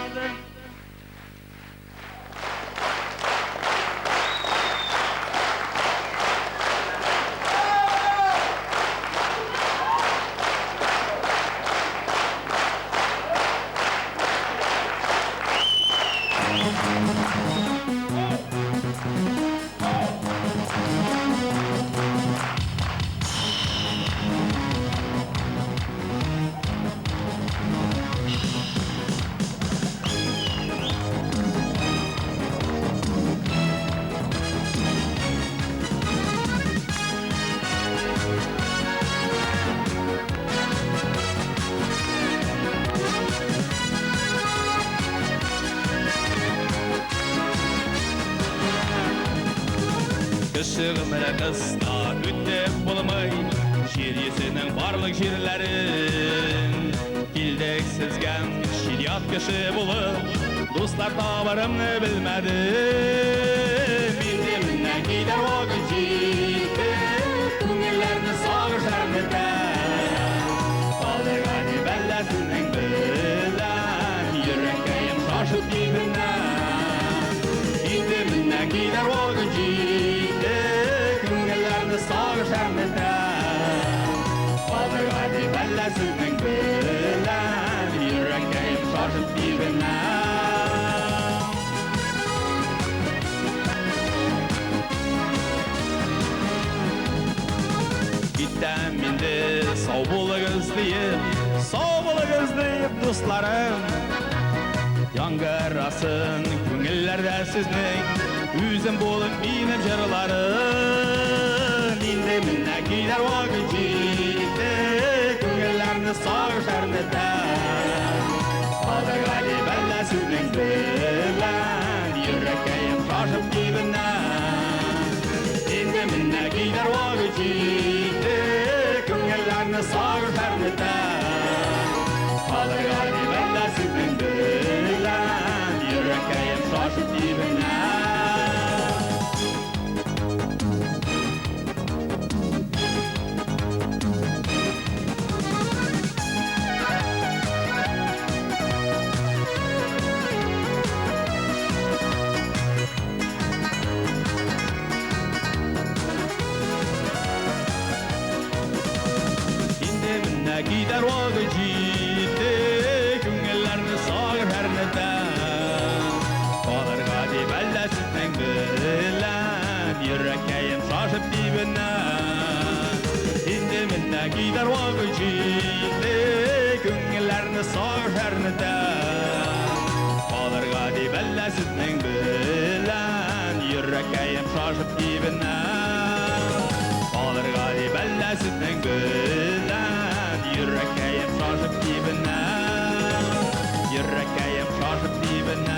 Кеше гомере кыска, үтеп булмый Җир йөзенең барлык җирләрен. Килдек сезгә чит-ят кеше булып, Дуслар табарымны белмәдем. Инде менә килер вакыт җитте, Күңелләрне сагыш әрнетә. Калырга дип әллә сезнең белән, Йөрәккәем шашып тибенә. Инде менә килер вакыт җитте, Күңелләрне сагыш әрнетә. Калырга дип әллә сезнең белән, Йөрәккәем шашып тибенә. диеп, сау булыгыз диеп, дусларым. Яңгырасын күңелләрдә сезнең, үзем булып минем җырларым. Инде менә көйләр вакыт җитте, күңелләрне сагыш әрнетә. Калырга дип әллә сезнең белән, йөрәккәем шашып тибенә. Инде менә көйләр вакыт җитте, күңелләрне сагыш әрнетә. Калырга дип әллә сезнең белән, йөрәккәем шашып тибенә. Инде менә китәр вакыт җитте, күңелләрне сагыш әрнетә. Калырга дип әллә сезнең белән, йөрәккәем шашып тибенә. Инде менә китәр вакыт җитте, күңелләрне сагыш әрнетә. Калырга дип әллә сезнең белән, йөрәккәем шашып тибенә. Калырга дип әллә сезнең белән, йөрәккәем шашып тибенә. Йөрәккәем шашып тибенә.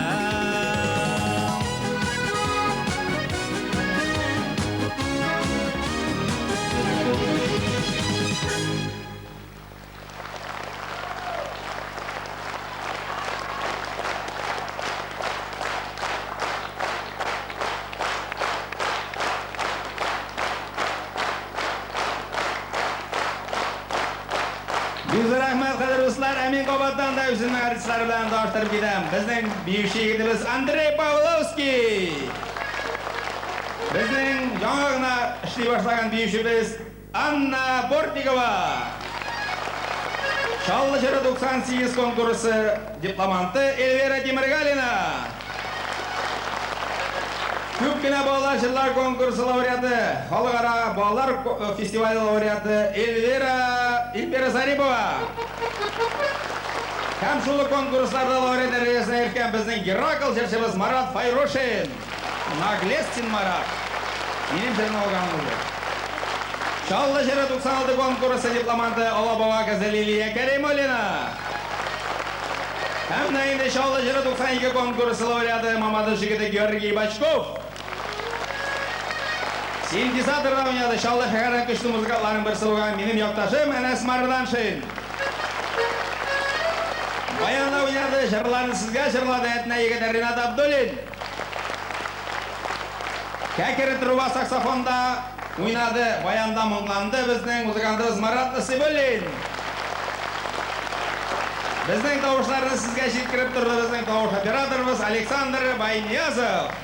Бик зур рәхмәт, кадерле дуслар. Ә мин кабаттан да үземнең артистлар белән таныштырып китәм. Безнең биюче егетебез Андрей Павловский. Безнең яңа гына эшли башлаган биючебез Анна Бортникова. Чаллы җыры 98 конкурсы дипломанты Эльвира Тимергалина. Күп кенә балалар җырлар конкурсы лауреаты, халыкара балалар фестивале лауреаты Эльвира Эльмира Зарипова. Һәм шул ук конкурсларда лауреат дәрәҗәсенә ирешкән безнең Геракл җырчыбыз Марат Файрушин. Наглец син, Марат. Минем җырны алган булды. Чаллы җыры 96 конкурсы дипломанты Алабуга кызы Лилия Кәримуллина. Һәм дә инде Чаллы җыры 92 конкурсы лауреаты Мамадыш егете Георгий Бочков. Синтезаторда уйнады Чаллы шәһәренең көчле музыкантларының берсе булган минем якташым Әнәс Марданшин. Баянда уйнады, җырларын сезгә җырлады Әтнә егете Ринат Абдуллин. Кәкре труба саксофонда уйнады, баянда моңланды безнең музыкантыбыз Марат Насыйбуллин. Безнең тавышларны сезгә җиткереп торды безнең тавыш операторыбыз Александр Байниязов.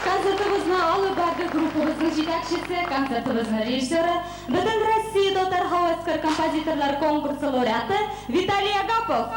Концертыбызны алып барды группабызның җитәкчесе, концертыбызның режиссеры, Бөтенроссия татар һәвәскәр композиторлар конкурсы лауреаты Виталий Агапов.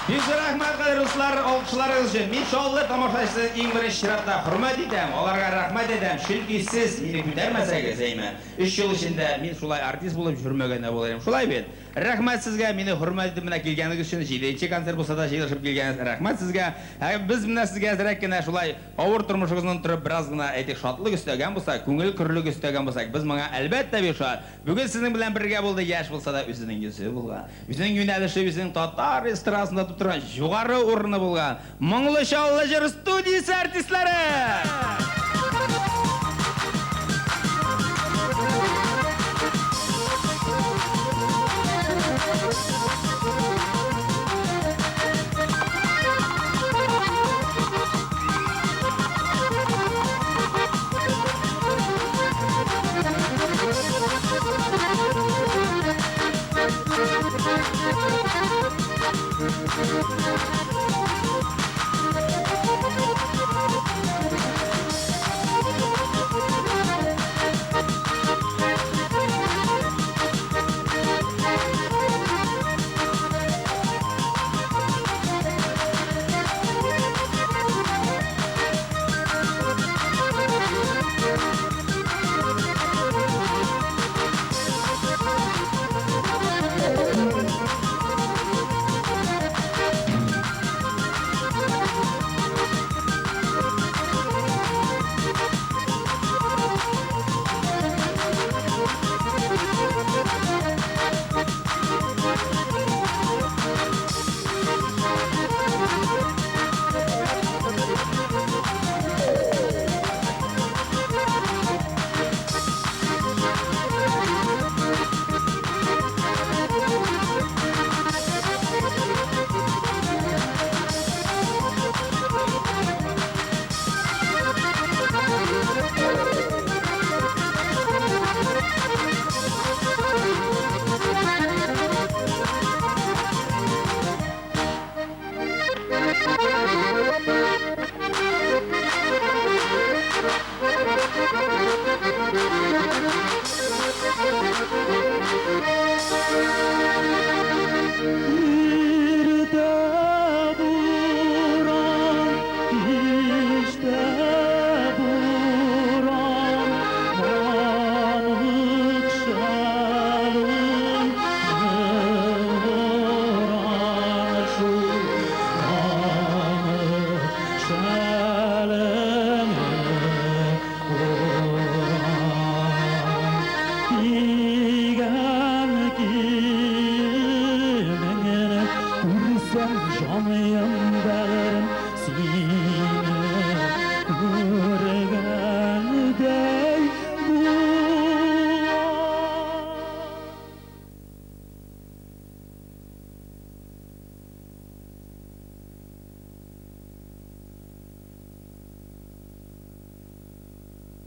Бик зур рәхмәт, кадерле дуслар, алкышларыгыз өчен. Мин Чаллы тамашачысын иң беренче чиратта хөрмәт итәм, аларга рәхмәт әйтәм, чөнки сез мине күтәрмәсәгез, әйме, өч ел эчендә мин шулай артист булып йөрмәгән дә булыр идем. Шулай бит? Рәхмәт сезгә, мине хөрмәт итеп менә килгәнегез өчен, җиденче концерт булса да җыелышып килгәнегез, рәхмәт сезгә. Ә без менә сезгә әзрәк кенә шулай авыр тормышыгызны торып бераз гына, әйтик, шатлык өстәгән булсак, күңел көрлеге өстәгән булсак, без моңа, әлбәттә, бик шат. Бүген сезнең белән бергә булды яшь булса да үзенең йөзе булган, үзенең юнәлеше, үзенең татар эстрадасында тотып торган югары урыны булган Моңлы Чаллы җыр студиясе артистлары!